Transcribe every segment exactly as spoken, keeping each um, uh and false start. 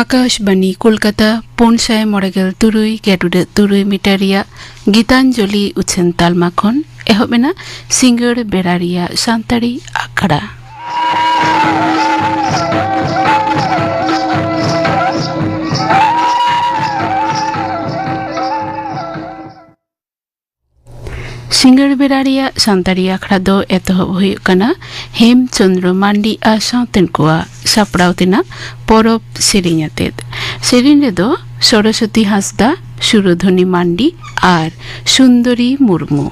ᱟᱠᱟᱥᱵᱟᱱᱤ ᱠᱳᱞᱠᱟᱛᱟ, ᱯᱩᱱ ᱥᱟᱭ ᱢᱚᱬᱮ ᱜᱮᱞ ᱛᱩᱨᱩᱭ ᱜᱮᱰᱩᱰᱟᱹᱜ ᱛᱩᱨᱩᱭ ᱢᱤᱴᱟᱨ ᱨᱮᱭᱟᱜ ᱜᱤᱛᱟᱧᱡᱚᱞᱤ ᱩᱪᱷᱟᱹᱱ ᱛᱟᱞᱢᱟ ᱠᱷᱚᱱ ᱮᱦᱚᱵ ᱮᱱᱟ ᱥᱤᱸᱜᱟᱹᱲ ᱵᱮᱲᱟ ᱨᱮᱭᱟᱜ ᱥᱟᱱᱛᱟᱲᱤ ᱟᱠᱷᱲᱟ᱾ ᱥᱤᱸᱜᱟᱹᱲ ᱵᱮᱲᱟ ᱨᱮᱭᱟᱜ ᱥᱟᱱᱛᱟᱲᱤ ᱟᱠᱷᱲᱟ ᱫᱚ ᱮᱛᱚᱦᱚᱵ ᱦᱩᱭᱩᱜ ᱠᱟᱱᱟ ᱦᱮᱢ ᱪᱚᱸᱫᱽᱨᱚ ᱢᱟᱱᱰᱤ ᱟᱨ ᱥᱟᱶᱛᱮᱱ ᱠᱚᱣᱟᱜ ᱥᱟᱯᱲᱟᱣ ᱛᱮᱱᱟᱜ ᱯᱚᱨᱚᱵᱽ ᱥᱮᱨᱮᱧ ᱟᱛᱮᱫ᱾ ᱥᱮᱨᱮᱧ ᱨᱮᱫᱚ ᱥᱚᱨᱚᱥᱚᱛᱤ ᱦᱟᱸᱥᱫᱟ, ᱥᱩᱨᱚᱫᱷᱚᱱᱤ ᱢᱟᱱᱰᱤ ᱟᱨ ᱥᱩᱱᱫᱚᱨᱤ ᱢᱩᱨᱢᱩ᱾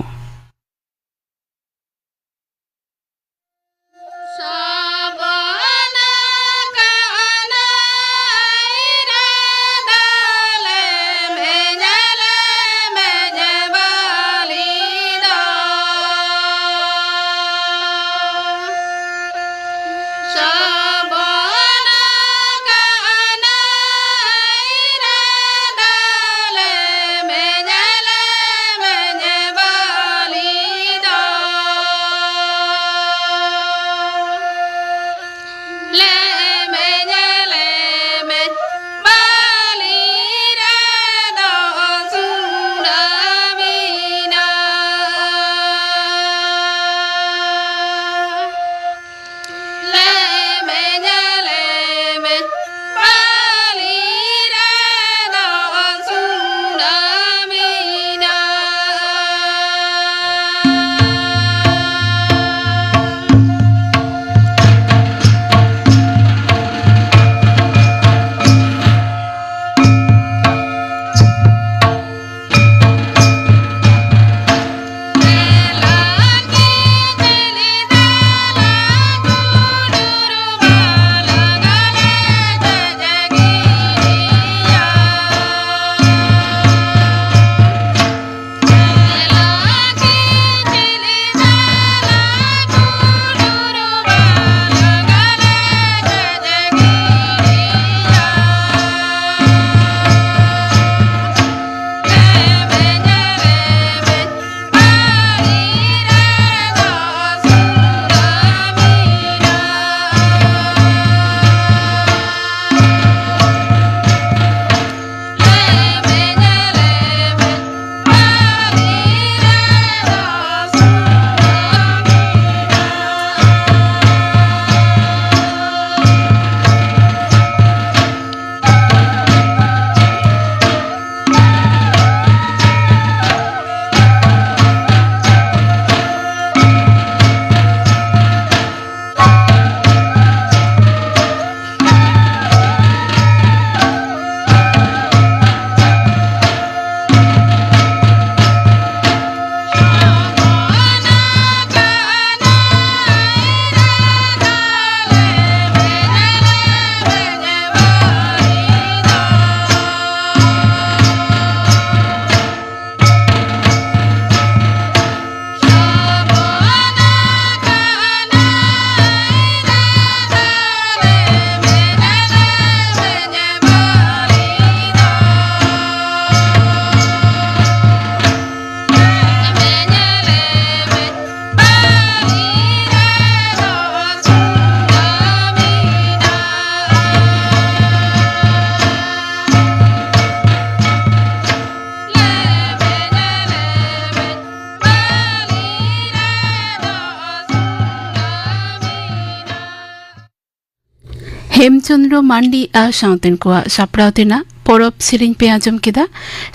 ᱦᱮᱢᱪᱚᱸᱫᱽᱨᱚ ᱢᱟᱱᱰᱤ ᱟᱨ ᱥᱟᱶᱛᱮᱱ ᱠᱚᱣᱟᱜ ᱥᱟᱯᱲᱟᱣ ᱛᱮᱱᱟᱜ ᱯᱚᱨᱚᱵᱽ ᱥᱮᱨᱮᱧ ᱯᱮ ᱟᱸᱡᱚᱢ ᱠᱮᱫᱟ᱾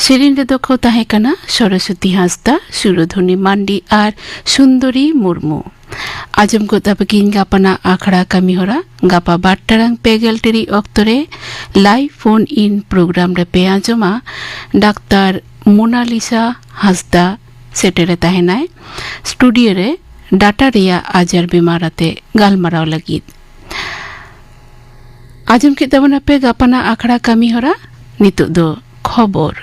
ᱥᱮᱨᱮᱧ ᱨᱮᱫᱚ ᱠᱚ ᱛᱟᱦᱮᱸ ᱠᱟᱱᱟ ᱥᱚᱨᱚᱥᱚᱛᱤ ᱦᱟᱸᱥᱫᱟ, ᱥᱩᱨᱚᱫᱷᱚᱱᱤ ᱢᱟᱱᱰᱤ ᱟᱨ ᱥᱩᱱᱫᱚᱨᱤ ᱢᱩᱨᱢᱩ᱾ ᱟᱸᱡᱚᱢ ᱜᱚᱫ ᱟᱯᱮ ᱜᱤᱧ ᱜᱟᱯᱟᱱᱟᱜ ᱟᱠᱷᱲᱟ ᱠᱟᱹᱢᱤᱦᱚᱨᱟ᱾ ᱜᱟᱯᱟ ᱵᱟᱨ ᱴᱟᱲᱟᱝ ᱯᱮ ᱜᱮᱞ ᱴᱤᱲᱤᱡ ᱚᱠᱛᱚ ᱨᱮ live phone in program ᱨᱮᱯᱮ ᱟᱸᱡᱚᱢᱟ ᱰᱟᱠᱛᱟᱨ ᱢᱳᱱᱟᱞᱤᱥᱟ ᱦᱟᱸᱥᱫᱟ ᱥᱮᱴᱮᱨᱮ ᱛᱟᱦᱮᱱᱟᱭ ᱥᱴᱩᱰᱤᱭᱳ ᱨᱮ ᱰᱟᱴᱟ ᱨᱮᱭᱟᱜ ᱟᱡᱟᱨ ᱵᱤᱢᱟᱨ ᱟᱛᱮ ᱜᱟᱞᱢᱟᱨᱟᱣ ᱞᱟᱹᱜᱤᱫ᱾ ᱟᱸᱡᱚᱢ ᱠᱮᱫ ᱛᱟᱵᱚᱱᱟᱯᱮ ᱜᱟᱯᱟᱱᱟᱜ ᱟᱠᱷᱲᱟ ᱠᱟᱹᱢᱤᱦᱚᱨᱟ᱾ ᱱᱤᱛᱚᱜ ᱫᱚ ᱠᱷᱚᱵᱚᱨ᱾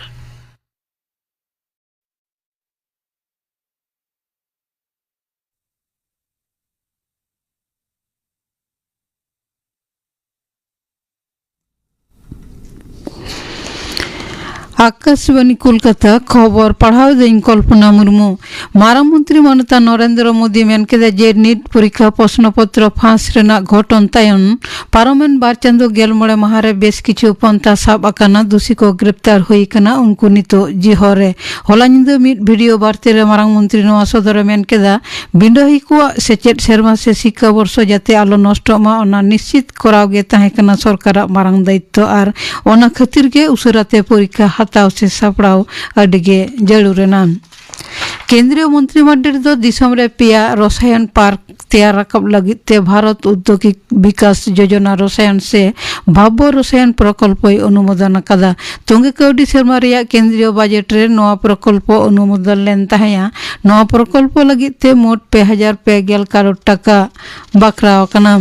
ᱟᱠᱟᱥᱵᱟᱱᱤ ᱠᱳᱞᱠᱟᱛᱟ, ᱠᱷᱚᱵᱚᱨ ᱯᱟᱲᱦᱟᱣ ᱫᱟᱹᱧ ᱠᱚᱞᱯᱚᱱᱟ ᱢᱩᱨᱢᱩ᱾ ᱢᱟᱨᱟᱝ ᱢᱚᱱᱛᱨᱤ ᱢᱟᱱᱚᱛᱟᱱ ᱱᱚᱨᱮᱱᱫᱨᱚ ᱢᱳᱫᱤ ᱢᱮᱱ ᱠᱮᱫᱟ ᱡᱮ ᱱᱤᱴ ᱯᱚᱨᱤᱠᱠᱷᱟ ᱯᱨᱚᱥᱱᱚ ᱯᱚᱛᱨᱚ ᱯᱷᱟᱸᱥ ᱨᱮᱱᱟᱜ ᱜᱷᱚᱴᱚᱱ ᱛᱟᱭᱚᱢ ᱯᱟᱨᱚᱢᱮᱱ ᱵᱟᱨ ᱪᱟᱸᱫᱚ ᱜᱮᱞ ᱢᱚᱬᱮ ᱢᱟᱦᱟ ᱨᱮ ᱵᱮᱥ ᱠᱤᱪᱷᱩ ᱯᱚᱱᱛᱷᱟ ᱥᱟᱵ ᱟᱠᱟᱱᱟ, ᱫᱩᱥᱤ ᱠᱚ ᱜᱨᱮᱯᱛᱟᱨ ᱦᱩᱭ ᱟᱠᱟᱱᱟ, ᱩᱱᱠᱩ ᱱᱤᱛᱚᱜ ᱡᱤᱦᱚᱞ ᱨᱮ᱾ ᱦᱚᱞᱟ ᱧᱤᱫᱟᱹ ᱢᱤᱫ ᱵᱷᱤᱰᱤᱭᱳ ᱵᱟᱨᱛᱮ ᱨᱮ ᱢᱟᱨᱟᱝ ᱢᱚᱱᱛᱨᱤ ᱱᱚᱣᱟ ᱥᱚᱫᱚᱨᱮ ᱢᱮᱱ ᱠᱮᱫᱟ, ᱵᱤᱰᱟᱹᱦᱤ ᱠᱚᱣᱟᱜ ᱥᱮᱪᱮᱫ ᱥᱮᱨᱢᱟ ᱥᱮ ᱥᱤᱠᱠᱷᱟ ᱵᱚᱨᱥᱚ ᱡᱟᱛᱮ ᱟᱞᱚ ᱱᱚᱥᱴᱚᱜ ᱢᱟ, ᱚᱱᱟ ᱱᱤᱥᱪᱤᱛ ᱠᱚᱨᱟᱣ ᱜᱮ ᱛᱟᱦᱮᱸ ᱠᱟᱱᱟ ᱥᱚᱨᱠᱟᱨᱟᱜ ᱢᱟᱨᱟᱝ ᱫᱟᱭᱤᱛᱛᱚ ᱟᱨ ᱚᱱᱟ ᱠᱷᱟᱹᱛᱤᱨ ᱜᱮ ᱩᱥᱟᱹᱨᱟ ᱛᱮ ᱯᱚᱨᱤᱠᱠᱷᱟ ᱦᱟᱛᱟᱣ ᱥᱮ ᱥᱟᱯᱲᱟᱣ ᱟᱹᱰᱤ ᱜᱮ ᱡᱟᱹᱨᱩᱲ ᱮᱱᱟ᱾ ᱠᱮᱱᱫᱨᱤᱭᱚ ᱢᱚᱱᱛᱨᱤ ᱢᱚᱱᱰᱚᱞ ᱨᱮᱫᱚ ᱫᱤᱥᱚᱢ ᱨᱮ ᱯᱮᱭᱟ ᱨᱚᱥᱟᱭᱚᱱ ᱯᱟᱨᱠ ᱛᱮᱭᱟᱨ ᱨᱟᱠᱟᱵ ᱞᱟᱹᱜᱤᱫ ᱛᱮ ᱵᱷᱟᱨᱚᱛ ᱩᱫᱽᱭᱳᱜᱤᱠ ᱵᱤᱠᱟᱥ ᱡᱳᱡᱚᱱᱟ ᱨᱚᱥᱟᱭᱚᱱ ᱥᱮ ᱵᱷᱟᱵᱽᱵᱚ ᱨᱚᱥᱟᱭᱚᱱ ᱯᱨᱚᱠᱚᱞᱯᱚᱭ ᱚᱱᱩᱢᱳᱫᱚᱱ ᱟᱠᱟᱫᱟ᱾ ᱛᱚᱸᱜᱮ ᱠᱟᱹᱣᱰᱤ ᱥᱮᱨᱢᱟ ᱨᱮᱭᱟᱜ ᱠᱮᱱᱫᱨᱤᱭᱚ ᱵᱟᱡᱮᱴ ᱨᱮ ᱱᱚᱣᱟ ᱯᱨᱚᱠᱚᱞᱯᱚ ᱚᱱᱩᱢᱳᱫᱚᱱ ᱞᱮᱱ ᱛᱟᱦᱮᱸᱭᱟ᱾ ᱱᱚᱣᱟ ᱯᱨᱚᱠᱚᱞᱯᱚ ᱞᱟᱹᱜᱤᱫ ᱛᱮ ᱢᱳᱴ ᱯᱮ ᱦᱟᱡᱟᱨ ᱯᱮ ᱜᱮᱞ ᱠᱟᱨᱳᱲ ᱴᱟᱠᱟ ᱵᱟᱠᱷᱨᱟᱣ ᱟᱠᱟᱱᱟ᱾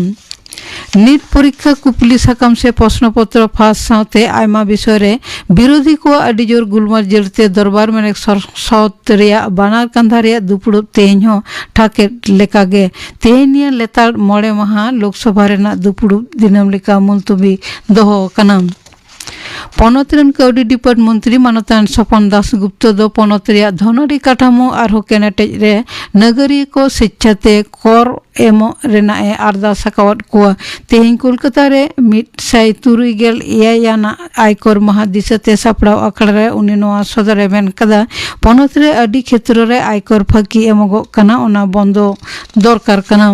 ᱱᱤᱴ ᱯᱚᱨᱤᱠᱠᱷᱟ ᱠᱩᱯᱞᱤ ᱥᱟᱠᱟᱢ ᱥᱮ ᱯᱨᱚᱥᱱᱚ ᱯᱚᱛᱨᱚ ᱯᱷᱟᱸᱥ ᱥᱟᱶᱛᱮ ᱟᱭᱢᱟ ᱵᱤᱥᱚᱭ ᱨᱮ ᱵᱤᱨᱳᱫᱷᱤ ᱠᱚᱣᱟᱜ ᱟᱹᱰᱤ ᱡᱳᱨ ᱜᱩᱞᱢᱟᱨ ᱡᱟᱹᱲᱛᱮ ᱫᱚᱨᱵᱟᱨ ᱢᱮᱱᱮᱠ ᱥᱚᱨ-, ᱥᱚᱛ ᱨᱮᱭᱟᱜ ᱵᱟᱱᱟᱨ ᱠᱟᱸᱫᱷᱟ ᱨᱮᱭᱟᱜ ᱫᱩᱯᱲᱩᱵ ᱛᱮᱦᱮᱧ ᱦᱚᱸ ᱴᱷᱟᱠᱮᱫ ᱞᱮᱠᱟᱜᱮ᱾ ᱛᱮᱦᱮᱧ ᱱᱤᱭᱟᱹ ᱞᱮᱛᱟᱲ ᱢᱚᱬᱮ ᱢᱟᱦᱟ ᱞᱳᱠᱥᱚᱵᱷᱟ ᱨᱮᱱᱟᱜ ᱫᱩᱯᱲᱩᱵ ᱫᱤᱱᱟᱹᱢ ᱞᱮᱠᱟ ᱢᱩᱞᱛᱩᱵᱤ ᱫᱚᱦᱚ ᱟᱠᱟᱱᱟ᱾ ᱯᱚᱱᱚᱛ ᱨᱮᱱ ᱠᱟᱹᱣᱰᱤ ᱰᱤᱯᱟᱨᱴ ᱢᱚᱱᱛᱨᱤ ᱢᱟᱱᱚᱛᱟᱱ ᱥᱚᱯᱚᱱ ᱫᱟᱥ ᱜᱩᱯᱛᱚ ᱫᱚ ᱯᱚᱱᱚᱛ ᱨᱮᱭᱟᱜ ᱫᱷᱚᱱᱚᱨᱤ ᱠᱟᱴᱷᱟᱢᱳ ᱟᱨᱦᱚᱸ ᱠᱮᱱᱮᱴᱮᱡ ᱨᱮ ᱱᱟᱜᱟᱨᱤᱭᱟᱹ ᱠᱚ ᱥᱮᱪᱪᱷᱟ ᱛᱮ ᱠᱚᱨ ᱮᱢᱚᱜ ᱨᱮᱱᱟᱜ ᱮ ᱟᱨᱫᱟᱥ ᱟᱠᱟᱣᱟᱫ ᱠᱚᱣᱟ᱾ ᱛᱮᱦᱮᱧ ᱠᱳᱞᱠᱟᱛᱟ ᱨᱮ ᱢᱤᱫ ᱥᱟᱭ ᱛᱩᱨᱩᱭ ᱜᱮᱞ ᱮᱭᱟᱭ ᱟᱱᱟᱜ ᱟᱭᱠᱚᱨ ᱢᱟᱦᱟ ᱫᱤᱥᱟᱹ ᱛᱮ ᱥᱟᱯᱲᱟᱣ ᱟᱠᱷᱲᱟ ᱨᱮ ᱩᱱᱤ ᱱᱚᱣᱟ ᱥᱚᱫᱚᱨᱮ ᱢᱮᱱ ᱠᱟᱫᱟ, ᱯᱚᱱᱚᱛ ᱨᱮ ᱟᱹᱰᱤ ᱠᱷᱮᱛᱨᱚ ᱨᱮ ᱟᱭᱠᱚᱨ ᱯᱷᱟᱹᱠᱤ ᱮᱢᱚᱜᱚᱜ ᱠᱟᱱᱟ, ᱚᱱᱟ ᱵᱚᱱᱫᱚ ᱫᱚᱨᱠᱟᱨ ᱠᱟᱱᱟ᱾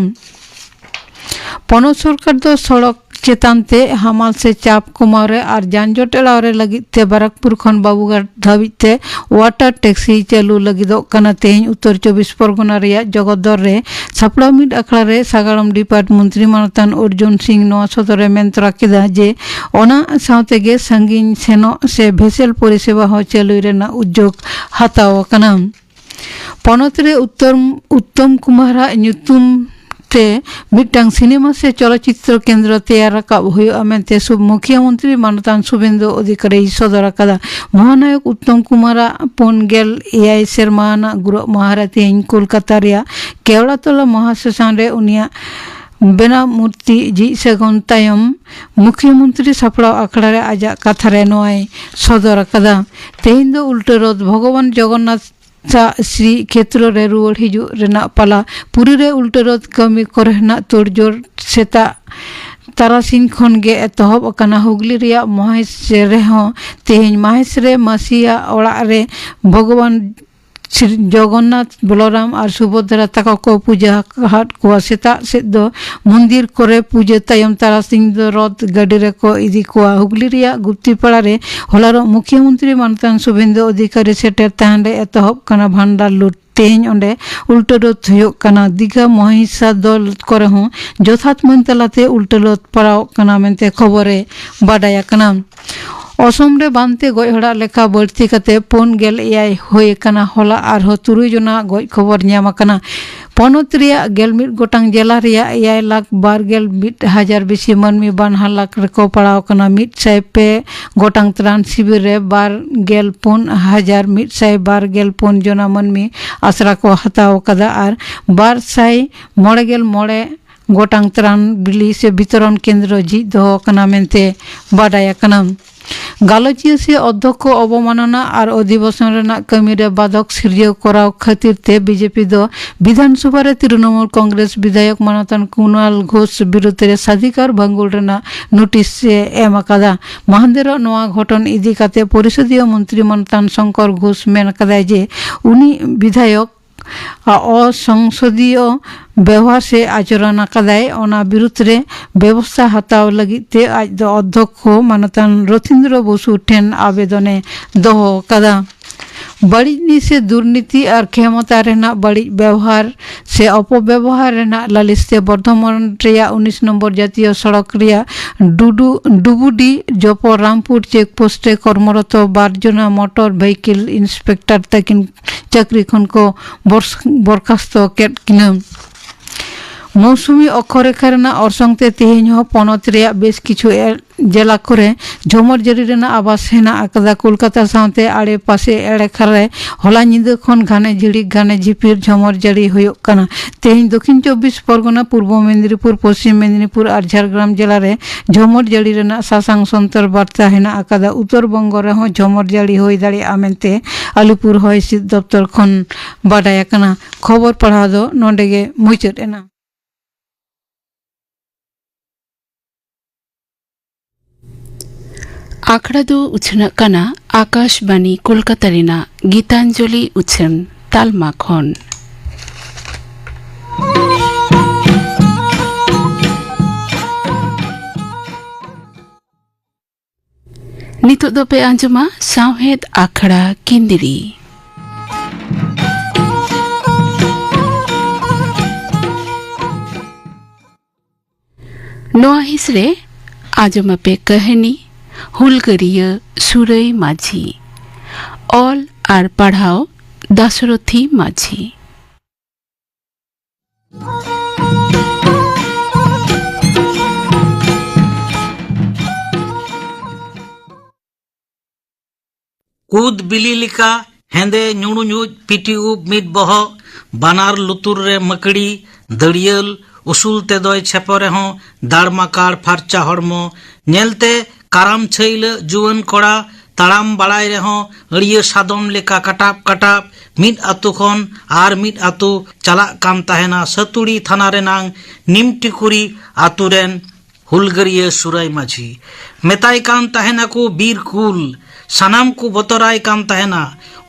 ᱯᱚᱱᱚᱛ ᱥᱚᱨᱠᱟᱨ ᱫᱚ ᱥᱚᱲᱚᱠ ᱪᱮᱛᱟᱱ ᱛᱮ ᱦᱟᱢᱟᱞ ᱥᱮ ᱪᱟᱯ ᱠᱚᱢᱟᱣ ᱨᱮ ᱟᱨ ᱡᱟᱱᱡᱚᱴ ᱮᱲᱟᱣ ᱨᱮ ᱞᱟᱹᱜᱤᱫ ᱛᱮ ᱵᱟᱨᱟᱠᱯᱩᱨ ᱠᱷᱚᱱ ᱵᱟᱵᱩᱜᱷᱟᱴ ᱫᱷᱟᱹᱵᱤᱡ ᱛᱮ ᱣᱟᱴᱟᱨ ᱴᱮᱠᱥᱤ ᱪᱟᱹᱞᱩ ᱞᱟᱹᱜᱤᱫᱚᱜ ᱠᱟᱱᱟ᱾ ᱛᱮᱦᱮᱧ ᱩᱛᱛᱚᱨ ᱪᱚᱵᱵᱤᱥ ᱯᱚᱨᱜᱚᱱᱟ ᱨᱮᱭᱟᱜ ᱡᱚᱜᱚᱫᱚᱨ ᱨᱮ ᱥᱟᱯᱲᱟᱣ ᱢᱤᱫ ᱟᱠᱷᱲᱟ ᱨᱮ ᱥᱟᱜᱟᱲᱚᱢ ᱰᱤᱯᱟᱨᱴ ᱢᱚᱱᱛᱨᱤ ᱢᱟᱱᱚᱛᱟᱱ ᱚᱨᱡᱩᱱ ᱥᱤᱝ ᱱᱚᱣᱟ ᱥᱚᱫᱚᱨ ᱮ ᱢᱮᱱ ᱛᱚᱨᱟ ᱠᱮᱫᱟ ᱡᱮ ᱚᱱᱟ ᱥᱟᱶᱛᱮ ᱜᱮ ᱥᱟᱺᱜᱤᱧ ᱥᱮᱱᱚᱜ ᱥᱮ ᱵᱷᱮᱥᱮᱞ ᱯᱚᱨᱤᱥᱮᱵᱟ ᱦᱚᱸ ᱪᱟᱹᱞᱩᱭ ᱨᱮᱱᱟᱜ ᱩᱫᱽᱭᱳᱜᱽ ᱦᱟᱛᱟᱣ ᱟᱠᱟᱱᱟ᱾ ᱯᱚᱱᱚᱛ ᱨᱮ ᱩᱛᱛᱚᱨ, ᱩᱛᱛᱚᱢ ᱠᱩᱢᱟᱨᱟᱜ ᱧᱩᱛᱩᱢ ᱛᱮ ᱢᱤᱫᱴᱟᱝ ᱥᱤᱱᱮᱢᱟ ᱥᱮ ᱪᱚᱞᱚᱪᱤᱛᱨᱚ ᱠᱮᱱᱫᱨᱚ ᱛᱮᱭᱟᱨ ᱨᱟᱠᱟᱵ ᱦᱩᱭᱩᱜᱼᱟ ᱢᱮᱱᱛᱮ ᱥᱩᱵ-, ᱢᱩᱠᱷᱤᱭᱟᱹ ᱢᱚᱱᱛᱨᱤ ᱢᱟᱱᱚᱛᱟᱱ ᱥᱩᱵᱷᱮᱱᱫᱩ ᱚᱫᱷᱤᱠᱟᱨᱤᱭ ᱥᱚᱫᱚᱨ ᱟᱠᱟᱫᱟ᱾ ᱢᱚᱦᱟᱱᱟᱭᱚᱠ ᱩᱛᱛᱚᱢ ᱠᱩᱢᱟᱨᱟᱜ ᱯᱩᱱ ᱜᱮᱞ ᱮᱭᱟᱭ ᱥᱮᱨᱢᱟ ᱟᱱᱟᱜ ᱜᱩᱨᱚᱜ ᱢᱟᱦᱟ ᱨᱮ ᱛᱮᱦᱮᱧ ᱠᱳᱞᱠᱟᱛᱟ ᱨᱮᱭᱟᱜ ᱠᱮᱣᱲᱟᱛᱚᱞᱟ ᱢᱚᱦᱟᱥᱚᱥᱟᱱ ᱨᱮ ᱩᱱᱤᱭᱟᱜ ᱵᱮᱱᱟᱣ ᱢᱩᱨᱛᱤ ᱡᱷᱤᱡ ᱥᱟᱹᱜᱩᱱ ᱛᱟᱭᱚᱢ ᱢᱩᱠᱷᱤᱭᱟᱹ ᱢᱚᱱᱛᱨᱤ ᱥᱟᱯᱲᱟᱣ ᱟᱠᱷᱲᱟ ᱨᱮ ᱟᱡᱟᱜ ᱠᱟᱛᱷᱟ ᱨᱮ ᱱᱚᱣᱟᱭ ᱥᱚᱫᱚᱨ ᱟᱠᱟᱫᱟ᱾ ᱛᱮᱦᱮᱧ ᱫᱚ ᱩᱞᱴᱟᱹ ᱨᱚᱛᱷ ᱵᱷᱚᱜᱚᱵᱟᱱ ᱡᱚᱜᱚᱱᱱᱟᱛᱷ ᱥᱟᱜ ᱥᱨᱤ ᱠᱷᱮᱛᱨᱚ ᱨᱮ ᱨᱩᱣᱟᱹᱲ ᱦᱤᱡᱩᱜ ᱨᱮᱱᱟᱜ ᱯᱟᱞᱟ᱾ ᱯᱩᱨᱤ ᱨᱮ ᱩᱞᱴᱟᱹ ᱨᱚᱛᱷ ᱠᱟᱹᱢᱤ ᱠᱚᱨᱮᱱᱟᱜ ᱛᱳᱲᱡᱳᱲ ᱥᱮᱛᱟᱜ ᱛᱟᱨᱟᱥᱤᱧ ᱠᱷᱚᱱ ᱜᱮ ᱮᱛᱚᱦᱚᱵ ᱟᱠᱟᱱᱟ᱾ ᱦᱩᱜᱽᱞᱤ ᱨᱮᱭᱟᱜ ᱢᱚᱦᱮᱥ ᱨᱮᱦᱚᱸ ᱛᱮᱦᱮᱧ ᱢᱟᱦᱮᱥ ᱨᱮ ᱢᱟᱹᱥᱤᱭᱟᱜ ᱚᱲᱟᱜ ᱨᱮ ᱵᱷᱚᱜᱚᱵᱟᱱ ᱥᱨᱤ ᱡᱚᱜᱚᱱᱱᱟᱛᱷ, ᱵᱚᱞᱚᱨᱟᱢ ᱟᱨ ᱥᱩᱵᱷᱚᱫᱨᱟ ᱛᱟᱠᱚ ᱠᱚ ᱯᱩᱡᱟᱹ ᱟᱠᱟᱫ ᱠᱚᱣᱟ᱾ ᱥᱮᱛᱟᱜ ᱥᱮᱫ ᱫᱚ ᱢᱚᱱᱫᱤᱨ ᱠᱚᱨᱮ ᱯᱩᱡᱟᱹ ᱛᱟᱭᱚᱢ ᱛᱟᱨᱟᱥᱤᱧ ᱫᱚ ᱨᱚᱛᱷ ᱜᱟᱹᱰᱤ ᱨᱮᱠᱚ ᱤᱫᱤ ᱠᱚᱣᱟ᱾ ᱦᱩᱜᱽᱞᱤ ᱨᱮᱭᱟᱜ ᱜᱩᱯᱛᱤᱯᱟᱲᱟ ᱨᱮ ᱦᱚᱞᱟᱨᱚᱜ ᱢᱩᱠᱷᱭᱟᱹ ᱢᱚᱱᱛᱨᱤ ᱢᱟᱱᱚᱛᱟᱱ ᱥᱩᱵᱷᱮᱱᱫᱩ ᱚᱫᱷᱤᱠᱟᱨᱤ ᱥᱮᱴᱮᱨ ᱛᱟᱦᱮᱸᱱ ᱨᱮ ᱮᱛᱚᱦᱚᱵ ᱠᱟᱱᱟ ᱵᱷᱟᱱᱰᱟᱨ ᱞᱩᱴ᱾ ᱛᱮᱦᱮᱧ ᱚᱸᱰᱮ ᱩᱞᱴᱟᱹ ᱨᱚᱛᱷ ᱦᱩᱭᱩᱜ ᱠᱟᱱᱟ᱾ ᱫᱤᱜᱷᱟ ᱢᱚᱦᱤᱥᱟᱫᱚᱞ ᱠᱚᱨᱮ ᱦᱚᱸ ᱡᱚᱛᱷᱟᱛ ᱢᱟᱹᱱ ᱛᱟᱞᱟᱛᱮ ᱩᱞᱴᱟᱹ ᱨᱚᱛᱷ ᱯᱟᱲᱟᱣᱚᱜ ᱠᱟᱱᱟ ᱢᱮᱱᱛᱮ ᱠᱷᱚᱵᱚᱨ ᱨᱮ ᱵᱟᱰᱟᱭ ᱟᱠᱟᱱᱟ᱾ ᱚᱥᱚᱢ ᱨᱮ ᱵᱟᱱᱛᱮ ᱜᱚᱡ ᱦᱚᱲᱟᱜ ᱞᱮᱠᱷᱟ ᱵᱟᱹᱲᱛᱤ ᱠᱟᱛᱮ ᱯᱩᱱ ᱜᱮᱞ ᱮᱭᱟᱭ ᱦᱩᱭ ᱟᱠᱟᱱᱟ᱾ ᱦᱚᱞᱟ ᱟᱨᱦᱚᱸ ᱛᱩᱨᱩᱭ ᱡᱚᱱᱟᱜ ᱜᱚᱡ ᱠᱷᱚᱵᱚᱨ ᱧᱟᱢ ᱟᱠᱟᱱᱟ᱾ ᱯᱚᱱᱚᱛ ᱨᱮᱭᱟᱜ ᱜᱮᱞ ᱢᱤᱫ ᱜᱚᱴᱟᱝ ᱡᱮᱞᱟ ᱨᱮᱭᱟᱜ ᱮᱭᱟᱭ ᱞᱟᱠᱷ ᱵᱟᱨ ᱜᱮᱞ ᱢᱤᱫ ᱦᱟᱡᱟᱨ ᱵᱮᱥᱤ ᱢᱟᱹᱱᱢᱤ ᱵᱟᱱ ᱦᱟᱞᱟᱠ ᱨᱮᱠᱚ ᱯᱟᱲᱟᱣ ᱟᱠᱟᱱᱟ᱾ ᱢᱤᱫ ᱥᱟᱭ ᱯᱮ ᱜᱚᱴᱟᱝ ᱛᱨᱟᱱ ᱥᱤᱵᱤᱨ ᱨᱮ ᱵᱟᱨ ᱜᱮᱞ ᱯᱩᱱ ᱦᱟᱡᱟᱨ ᱢᱤᱫ ᱥᱟᱭ ᱵᱟᱨ ᱜᱮᱞ ᱯᱩᱱ ᱡᱚᱱᱟ ᱢᱟᱹᱱᱢᱤ ᱟᱥᱨᱟ ᱠᱚ ᱦᱟᱛᱟᱣ ᱟᱠᱟᱫᱟ ᱟᱨ ᱵᱟᱨ ᱥᱟᱭ ᱢᱚᱬᱮ ᱜᱮᱞ ᱢᱚᱬᱮ ᱜᱚᱴᱟᱝ ᱛᱨᱟᱱ ᱵᱤᱞᱤ ᱥᱮ ᱵᱤᱛᱚᱨᱚᱱ ᱠᱮᱱᱫᱨᱚ ᱡᱷᱤᱡ ᱫᱚᱦᱚ ᱟᱠᱟᱱᱟ ᱢᱮᱱᱛᱮ ᱵᱟᱰᱟᱭ ᱟᱠᱟᱱᱟ᱾ ᱜᱟᱞᱚᱪᱤᱭᱟᱹ ᱥᱮ ᱚᱫᱽᱫᱷᱚᱠᱚ ᱚᱵᱚᱢᱟᱱᱚᱱᱟ ᱟᱨ ᱚᱫᱷᱤᱵᱮᱥᱚᱱ ᱨᱮᱱᱟᱜ ᱠᱟᱹᱢᱤ ᱨᱮ ᱵᱟᱫᱷᱚᱠ ᱥᱤᱨᱡᱟᱹᱣ ᱠᱚᱨᱟᱣ ᱠᱷᱟᱹᱛᱤᱨ ᱛᱮ ᱵᱤᱡᱮᱯᱤ ᱫᱚ ᱵᱤᱫᱷᱟᱱ ᱥᱚᱵᱷᱟ ᱨᱮ ᱛᱨᱤᱱᱚᱢᱩᱞ ᱠᱚᱝᱜᱨᱮᱥ ᱵᱤᱫᱷᱟᱭᱚᱠ ᱢᱟᱱᱚᱛᱟᱱ ᱠᱩᱱᱟᱞ ᱜᱷᱳᱥ ᱵᱤᱨᱩᱫᱷ ᱨᱮ ᱥᱟᱫᱷᱤᱠᱟᱨ ᱵᱷᱟᱝᱜᱩᱞ ᱨᱮᱱᱟᱜ ᱱᱳᱴᱤᱥ ᱮ ᱮᱢ ᱟᱠᱟᱫᱟ᱾ ᱢᱟᱦᱟᱱᱫᱮᱨᱚᱜ ᱱᱚᱣᱟ ᱜᱷᱚᱴᱚᱱ ᱤᱫᱤ ᱠᱟᱛᱮ ᱯᱚᱨᱤᱥᱚᱫᱤᱭᱟᱹ ᱢᱚᱱᱛᱨᱤ ᱢᱟᱱᱚᱛᱟᱱ ᱥᱚᱝᱠᱚᱨ ᱜᱷᱳᱥ ᱢᱮᱱ ᱟᱠᱟᱫᱟᱭ ᱡᱮ ᱩᱱᱤ ᱵᱤᱫᱷᱟᱭᱚᱠ ᱚᱥᱚᱝᱥᱚᱫᱤᱭᱚ ᱵᱮᱣᱦᱟᱨ ᱥᱮ ᱟᱪᱚᱨᱚᱱ ᱟᱠᱟᱫᱟᱭ, ᱚᱱᱟ ᱵᱤᱨᱩᱫᱽ ᱨᱮ ᱵᱮᱵᱚᱥᱛᱷᱟ ᱦᱟᱛᱟᱣ ᱞᱟᱹᱜᱤᱫ ᱛᱮ ᱟᱡ ᱫᱚ ᱚᱫᱽᱫᱷᱚᱠᱠᱷᱚ ᱢᱟᱱᱚᱛᱟᱱ ᱨᱚᱛᱷᱤᱱᱫᱨᱚ ᱵᱚᱥᱩ ᱴᱷᱮᱱ ᱟᱵᱮᱫᱚᱱᱮ ᱫᱚᱦᱚ ᱟᱠᱟᱫᱟ᱾ ᱵᱟᱹᱲᱤᱡ ᱱᱤᱥ ᱥᱮ ᱫᱩᱨᱱᱤᱛᱤ ᱟᱨ ᱠᱷᱮᱢᱚᱛᱟ ᱨᱮᱱᱟᱜ ᱵᱟᱹᱲᱤᱡ ᱵᱮᱣᱦᱟᱨ ᱥᱮ ᱚᱯᱚᱵᱮᱵᱚᱦᱟᱨ ᱨᱮᱱᱟᱜ ᱞᱟᱹᱞᱤᱥ ᱛᱮ ᱵᱚᱨᱫᱷᱚᱢᱟᱱ ᱨᱮᱭᱟᱜ ᱩᱱᱤᱥ ᱱᱚᱢᱵᱚᱨ ᱡᱟᱹᱛᱤᱭᱚ ᱥᱚᱲᱚᱠ ᱨᱮᱭᱟᱜ ᱰᱩᱰᱩ, ᱰᱩᱵᱩᱰᱤ ᱡᱚᱯᱚ ᱨᱟᱢᱯᱩᱨ ᱪᱮᱠ ᱯᱳᱥᱴ ᱨᱮ ᱠᱚᱨᱢᱚᱨᱚᱛᱚ ᱵᱟᱨ ᱡᱚᱱᱟ ᱢᱚᱴᱚᱨ ᱵᱷᱮᱦᱤᱠᱮᱞ ᱤᱱᱥᱯᱮᱠᱴᱚᱨ ᱛᱟᱹᱠᱤᱱ ᱪᱟᱹᱠᱨᱤ ᱠᱷᱚᱱ ᱠᱚ ᱵᱚᱨᱥ-, ᱵᱚᱨᱠᱷᱟᱥᱛᱚ ᱠᱮᱫ ᱠᱤᱱᱟ᱾ ᱢᱳᱣᱥᱩᱢᱤ ᱚᱠᱠᱷᱚᱨᱮᱠᱷᱟ ᱨᱮᱱᱟᱜ ᱚᱨᱥᱚᱝ ᱛᱮ ᱛᱮᱦᱮᱧ ᱦᱚᱸ ᱯᱚᱱᱚᱛ ᱨᱮᱭᱟᱜ ᱵᱮᱥ ᱠᱤᱪᱷᱩ ᱮ-, ᱡᱮᱞᱟ ᱠᱚᱨᱮ ᱡᱷᱚᱢᱚᱨ ᱡᱟᱹᱲᱤ ᱨᱮᱱᱟᱜ ᱟᱵᱟᱥ ᱦᱮᱱᱟᱜ ᱟᱠᱟᱫᱟ᱾ ᱠᱳᱞᱠᱟᱛᱟ ᱥᱟᱶᱛᱮ ᱟᱲᱮ ᱯᱟᱥᱮ ᱮᱞᱟᱠᱟ ᱨᱮ ᱦᱚᱞᱟ ᱧᱤᱫᱟᱹ ᱠᱷᱚᱱ ᱜᱷᱟᱱᱮ ᱡᱷᱤᱲᱤᱠ ᱜᱷᱟᱱᱮ ᱡᱷᱤᱯᱤᱨ ᱡᱷᱚᱢᱚᱨ ᱡᱟᱹᱲᱤ ᱦᱩᱭᱩᱜ ᱠᱟᱱᱟ᱾ ᱛᱮᱦᱮᱧ ᱫᱚᱠᱷᱤᱱ ᱪᱚᱵᱵᱤᱥ ᱯᱚᱨᱜᱚᱱᱟ, ᱯᱩᱨᱵᱚ ᱢᱮᱫᱤᱱᱤᱯᱩᱨ, ᱯᱚᱥᱪᱤᱢ ᱢᱮᱫᱤᱱᱤᱯᱩᱨ ᱟᱨ ᱡᱷᱟᱲᱜᱨᱟᱢ ᱡᱮᱞᱟ ᱨᱮ ᱡᱷᱚᱢᱚᱨ ᱡᱟᱹᱲᱤ ᱨᱮᱱᱟᱜ ᱥᱟᱥᱟᱝ ᱥᱚᱱᱛᱚᱨ ᱵᱟᱨᱛᱟ ᱦᱮᱱᱟᱜ ᱟᱠᱟᱫᱟ᱾ ᱩᱛᱛᱚᱨ ᱵᱚᱝᱜᱚ ᱨᱮᱦᱚᱸ ᱡᱷᱚᱢᱚᱨ ᱡᱟᱹᱲᱤ ᱦᱩᱭ ᱫᱟᱲᱮᱭᱟᱜᱼᱟ ᱢᱮᱱᱛᱮ ᱟᱞᱤᱯᱩᱨ ᱦᱚᱭ ᱦᱤᱸᱥᱤᱫ ᱫᱚᱯᱛᱚᱨ ᱠᱷᱚᱱ ᱵᱟᱰᱟᱭ ᱟᱠᱟᱱᱟ᱾ ᱠᱷᱚᱵᱚᱨ ᱯᱟᱲᱦᱟᱣ ᱫᱚ ᱱᱚᱰᱮ ᱜᱮ ᱢᱩᱪᱟᱹᱫ ᱮᱱᱟ᱾ ᱟᱠᱷᱲᱟ ᱫᱚ ᱩᱪᱷᱟᱹᱱᱚᱜ ᱠᱟᱱᱟ ᱟᱠᱟᱥᱵᱟᱱᱤ ᱠᱳᱞᱠᱟᱛᱟ ᱨᱮᱱᱟᱜ ᱜᱤᱛᱟᱧᱡᱚᱞᱤ ᱩᱪᱷᱟᱹᱱ ᱛᱟᱞᱢᱟ ᱠᱷᱚᱱ᱾ ᱱᱤᱛᱚᱜ ᱫᱚᱯᱮ ᱟᱸᱡᱚᱢᱟ ᱥᱟᱶᱦᱮᱫ ᱟᱠᱷᱲᱟ ᱠᱤᱱᱫᱽᱨᱤ᱾ ᱱᱚᱣᱟ ᱦᱤᱸᱥ ᱨᱮ ᱟᱸᱡᱚᱢᱟᱯᱮ ᱠᱟᱹᱦᱱᱤ ᱦᱩᱞᱜᱟᱹᱨᱤᱭᱟᱹ ᱥᱩᱨᱟᱹᱭ ᱢᱟᱹᱡᱷᱤ᱾ ᱚᱞ ᱟᱨ ᱯᱟᱲᱦᱟᱣ ᱫᱟᱥᱨᱚᱛᱷᱤ ᱢᱟᱹᱡᱷᱤ᱾ ᱠᱩᱫ ᱵᱤᱞᱤ ᱞᱮᱠᱟ ᱦᱮᱸᱫᱮ ᱧᱩᱬᱩᱧᱩᱡ ᱯᱤᱴᱤ ᱩᱵ ᱢᱤᱫ ᱵᱚᱦᱚᱜ, ᱵᱟᱱᱟᱨ ᱞᱩᱛᱩᱨ ᱨᱮ ᱢᱟᱹᱠᱲᱤ, ᱫᱟᱹᱲᱭᱟᱹᱞ, ᱩᱥᱩᱞ ᱛᱮᱫᱚᱭ ᱪᱷᱮᱯᱚ ᱨᱮᱦᱚᱸ ᱫᱟᱲᱢᱟᱠᱟᱲ ᱯᱷᱟᱨᱪᱟ ᱦᱚᱲᱢᱚ, ᱧᱮᱞᱛᱮ ᱠᱟᱨᱟᱢ ᱪᱷᱟᱹᱭᱞᱟᱹᱜ ᱡᱩᱣᱟᱹᱱ ᱠᱚᱲᱟ, ᱛᱟᱲᱟᱢ ᱵᱟᱲᱟᱭ ᱨᱮᱦᱚᱸ ᱟᱹᱲᱭᱟᱹ ᱥᱟᱫᱚᱢ ᱞᱮᱠᱟ ᱠᱟᱴᱟᱵ ᱠᱟᱴᱟᱵ ᱢᱤᱫ ᱟᱹᱛᱩ ᱠᱷᱚᱱ ᱟᱨ ᱢᱤᱫ ᱟᱹᱛᱩ ᱪᱟᱞᱟᱜ ᱠᱟᱱ ᱛᱟᱦᱮᱱᱟ᱾ ᱥᱟᱹᱛᱩᱲᱤ ᱛᱷᱟᱱᱟ ᱨᱮᱱᱟᱝ ᱱᱤᱢᱴᱤᱠᱩᱨᱤ ᱟᱹᱛᱩ ᱨᱮᱱ ᱦᱩᱞᱜᱟᱹᱨᱤᱭᱟᱹ ᱥᱩᱨᱟᱹᱭ ᱢᱟᱹᱡᱷᱤ᱾ ᱢᱮᱛᱟᱭ ᱠᱟᱱ ᱛᱟᱦᱮᱱᱟᱠᱚ ᱵᱤᱨ ᱠᱩᱞ, ᱥᱟᱱᱟᱢ ᱠᱚ ᱵᱚᱛᱚᱨᱟᱭ ᱠᱟᱱ ᱛᱟᱦᱮᱱᱟ᱾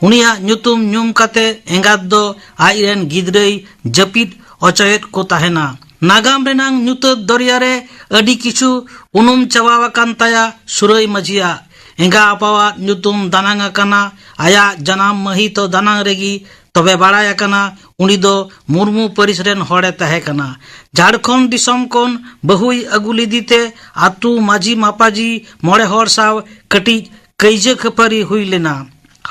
ᱩᱱᱤᱭᱟᱜ ᱧᱩᱛᱩᱢ ᱧᱩᱢ ᱠᱟᱛᱮ ᱮᱸᱜᱟᱛ ᱫᱚ ᱟᱡ ᱨᱮᱱ ᱜᱤᱫᱽᱨᱟᱹᱭ ᱡᱟᱹᱯᱤᱫ ᱚᱪᱚᱭᱮᱫ ᱠᱚ ᱛᱟᱦᱮᱱᱟ᱾ ᱱᱟᱜᱟᱢ ᱨᱮᱱᱟᱝ ᱧᱩᱛᱟᱹᱛ ᱫᱚᱨᱭᱟ ᱨᱮ ᱟᱹᱰᱤ ᱠᱤᱪᱷᱩ ᱩᱱᱩᱢ ᱪᱟᱵᱟ ᱟᱠᱟᱱ ᱛᱟᱭᱟ ᱥᱩᱨᱟᱹᱭ ᱢᱟᱹᱡᱷᱤᱭᱟᱜ᱾ ᱮᱸᱜᱟ ᱟᱯᱟᱣᱟᱜ ᱧᱩᱛᱩᱢ ᱫᱟᱱᱟᱝ ᱟᱠᱟᱱᱟ, ᱟᱭᱟᱜ ᱡᱟᱱᱟᱢ ᱢᱟᱹᱦᱤᱛ ᱫᱟᱱᱟᱝ ᱨᱮᱜᱮ, ᱛᱚᱵᱮ ᱵᱟᱲᱟᱭ ᱟᱠᱟᱱᱟ ᱩᱱᱤ ᱫᱚ ᱢᱩᱨᱢᱩ ᱯᱟᱹᱨᱤᱥ ᱨᱮᱱ ᱦᱚᱲᱮ ᱛᱟᱦᱮᱸ ᱠᱟᱱᱟ᱾ ᱡᱷᱟᱲᱠᱷᱚᱸᱰ ᱫᱤᱥᱚᱢ ᱠᱷᱚᱱ ᱵᱟᱹᱦᱩᱭ ᱟᱹᱜᱩ ᱞᱮᱫᱮ ᱛᱮ ᱟᱹᱛᱩ ᱢᱟᱹᱡᱷᱤ ᱢᱟᱯᱟᱡᱤ ᱢᱚᱬᱮ ᱦᱚᱲ ᱥᱟᱶ ᱠᱟᱹᱴᱤᱡ ᱠᱟᱹᱭᱡᱟᱹ ᱠᱷᱟᱹᱯᱟᱹᱨᱤ ᱦᱩᱭ ᱞᱮᱱᱟ᱾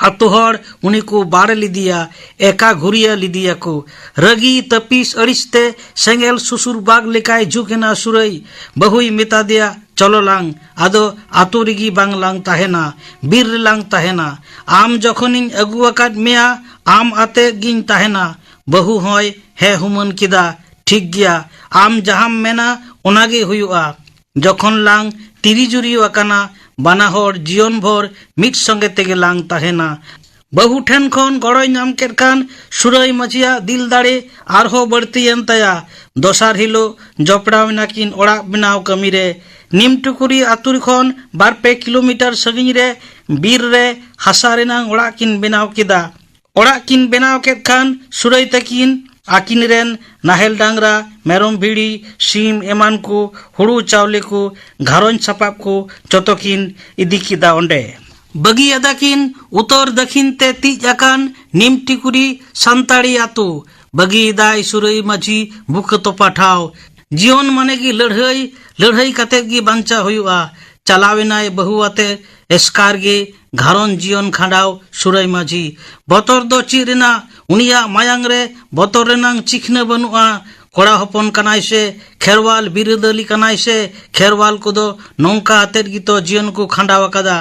ᱟᱹᱛᱩ ᱦᱚᱲ ᱩᱱᱤ ᱠᱚ ᱵᱟᱲ ᱞᱮᱫᱮᱭᱟ, ᱮᱠᱟ ᱜᱷᱩᱨᱤᱭᱟᱹ ᱞᱮᱫᱮᱭᱟ ᱠᱚ᱾ ᱨᱟᱹᱜᱤ ᱛᱟᱹᱯᱤᱥ ᱟᱹᱲᱤᱥ ᱛᱮ ᱥᱮᱸᱜᱮᱞ ᱥᱩᱥᱩᱨ ᱵᱟᱜᱽ ᱞᱮᱠᱟᱭ ᱡᱷᱩᱸᱠ ᱮᱱᱟ ᱥᱩᱨᱟᱹᱭ᱾ ᱵᱟᱹᱦᱩᱭ ᱢᱮᱛᱟ ᱫᱮᱭᱟ, "ᱪᱚᱞᱚ ᱞᱟᱝ, ᱟᱫᱚ ᱟᱹᱛᱩ ᱨᱮᱜᱮ ᱵᱟᱝ ᱞᱟᱝ ᱛᱟᱦᱮᱱᱟ, ᱵᱤᱨ ᱨᱮᱞᱟᱝ ᱛᱟᱦᱮᱱᱟ᱾ ᱟᱢ ᱡᱚᱠᱷᱚᱱᱤᱧ ᱟᱹᱜᱩ ᱟᱠᱟᱫ ᱢᱮᱭᱟ, ᱟᱢ ᱟᱛᱮ ᱜᱤᱧ ᱛᱟᱦᱮᱱᱟ᱾" ᱵᱟᱹᱦᱩ ᱦᱚᱸᱭ ᱦᱮᱸ ᱦᱩᱢᱟᱹᱱ ᱠᱮᱫᱟ᱾ "ᱴᱷᱤᱠ ᱜᱮᱭᱟ, ᱟᱢ ᱡᱟᱦᱟᱸᱢ ᱢᱮᱱᱟ ᱚᱱᱟᱜᱮ ᱦᱩᱭᱩᱜᱼᱟ᱾ ᱡᱚᱠᱷᱚᱱ ᱞᱟᱝ ᱛᱤᱨᱤ ᱡᱩᱨᱤ ᱟᱠᱟᱱᱟ, ᱵᱟᱱᱟ ᱦᱚᱲ ᱡᱤᱭᱚᱱ ᱵᱷᱳᱨ ᱢᱤᱫ ᱥᱚᱸᱜᱮ ᱛᱮᱜᱮ ᱞᱟᱝ ᱛᱟᱦᱮᱱᱟ᱾" ᱵᱟᱹᱦᱩ ᱴᱷᱮᱱ ᱠᱷᱚᱱ ᱜᱚᱲᱚᱭ ᱧᱟᱢ ᱠᱮᱫ ᱠᱷᱟᱱ ᱥᱩᱨᱟᱹᱭ ᱢᱟᱹᱡᱷᱤᱭᱟᱜ ᱫᱤᱞ ᱫᱟᱲᱮ ᱟᱨᱦᱚᱸ ᱵᱟᱹᱲᱛᱤᱭᱮᱱ ᱛᱟᱭᱟ᱾ ᱫᱚᱥᱟᱨ ᱦᱤᱞᱳᱜ ᱡᱚᱯᱲᱟᱣ ᱮᱱᱟᱠᱤᱱ ᱚᱲᱟᱜ ᱵᱮᱱᱟᱣ ᱠᱟᱹᱢᱤ ᱨᱮ᱾ ᱱᱤᱢ ᱴᱩᱠᱩᱨᱤ ᱟᱹᱛᱩ ᱠᱷᱚᱱ ᱵᱟᱨ ᱯᱮ ᱠᱤᱞᱳᱢᱤᱴᱟᱨ ᱥᱟᱺᱜᱤᱧ ᱨᱮ ᱵᱤᱨ ᱨᱮ ᱦᱟᱥᱟ ᱨᱮᱱᱟᱝ ᱚᱲᱟᱜ ᱠᱤᱱ ᱵᱮᱱᱟᱣ ᱠᱮᱫᱟ᱾ ᱚᱲᱟᱜ ᱠᱤᱱ ᱵᱮᱱᱟᱣ ᱠᱮᱫ ᱠᱷᱟᱱ ᱥᱩᱨᱟᱹᱭ ᱛᱟᱹᱠᱤᱱ ᱟᱹᱠᱤᱱ ᱨᱮᱱ ᱱᱟᱦᱮᱞ ᱰᱟᱝᱨᱟ, ᱢᱮᱨᱚᱢ ᱵᱷᱤᱲᱤ, ᱥᱤᱢ ᱮᱢᱟᱱ ᱠᱚ, ᱦᱩᱲᱩ ᱪᱟᱣᱞᱮ ᱠᱚ, ᱜᱷᱟᱨᱚᱸᱡᱽ ᱥᱟᱯᱟᱵ ᱠᱚ ᱡᱚᱛᱚ ᱠᱤᱱ ᱤᱫᱤ ᱠᱮᱫᱟ ᱚᱸᱰᱮ᱾ ᱵᱟᱹᱜᱤ ᱟᱫᱟ ᱠᱤᱱ ᱩᱛᱚᱨ ᱫᱟᱹᱠᱷᱤᱱ ᱛᱮ ᱛᱤᱡ ᱟᱠᱟᱱ ᱱᱤᱢ ᱴᱤᱠᱩᱨᱤ ᱥᱟᱱᱛᱟᱲᱤ ᱟᱹᱛᱩ᱾ ᱵᱟᱹᱜᱤ ᱮᱫᱟᱭ ᱥᱩᱨᱟᱹᱭ ᱢᱟᱹᱡᱷᱤ ᱵᱩᱠᱟᱹ ᱛᱚᱯᱟ ᱴᱷᱟᱶ᱾ ᱡᱤᱭᱚᱱ ᱢᱟᱱᱮ ᱜᱮ ᱞᱟᱹᱲᱦᱟᱹᱭ, ᱞᱟᱹᱲᱦᱟᱹᱭ ᱠᱟᱛᱮᱫ ᱜᱮ ᱵᱟᱧᱪᱟᱣ ᱦᱩᱭᱩᱜᱼᱟ᱾ ᱪᱟᱞᱟᱣ ᱮᱱᱟᱭ ᱵᱟᱹᱦᱩ ᱟᱛᱮ ᱮᱥᱠᱟᱨ ᱜᱮ ᱜᱷᱟᱨᱚᱸᱡᱽ ᱡᱤᱭᱚᱱ ᱠᱷᱟᱸᱰᱟᱣ ᱥᱩᱨᱟᱹᱭ ᱢᱟᱹᱡᱷᱤ᱾ ᱵᱚᱛᱚᱨ ᱫᱚ ᱪᱮᱫ ᱨᱮᱱᱟᱜ? ᱩᱱᱤᱭᱟᱜ ᱢᱟᱭᱟᱝ ᱨᱮ ᱵᱚᱛᱚᱨ ᱨᱮᱱᱟᱝ ᱪᱤᱠᱷᱱᱟᱹ ᱵᱟᱹᱱᱩᱜᱼᱟ᱾ ᱠᱚᱲᱟ ᱦᱚᱯᱚᱱ ᱠᱟᱱᱟᱭ ᱥᱮ ᱠᱷᱮᱨᱣᱟᱞ ᱵᱤᱨᱟᱹᱫᱟᱹᱞᱤ ᱠᱟᱱᱟᱭ ᱥᱮ ᱠᱷᱮᱨᱣᱟᱞ ᱠᱚᱫᱚ ᱱᱚᱝᱠᱟ ᱟᱛᱮᱫ ᱜᱮᱛᱚ ᱡᱤᱭᱚᱱ ᱠᱚ ᱠᱷᱟᱸᱰᱟᱣ ᱟᱠᱟᱫᱟ᱾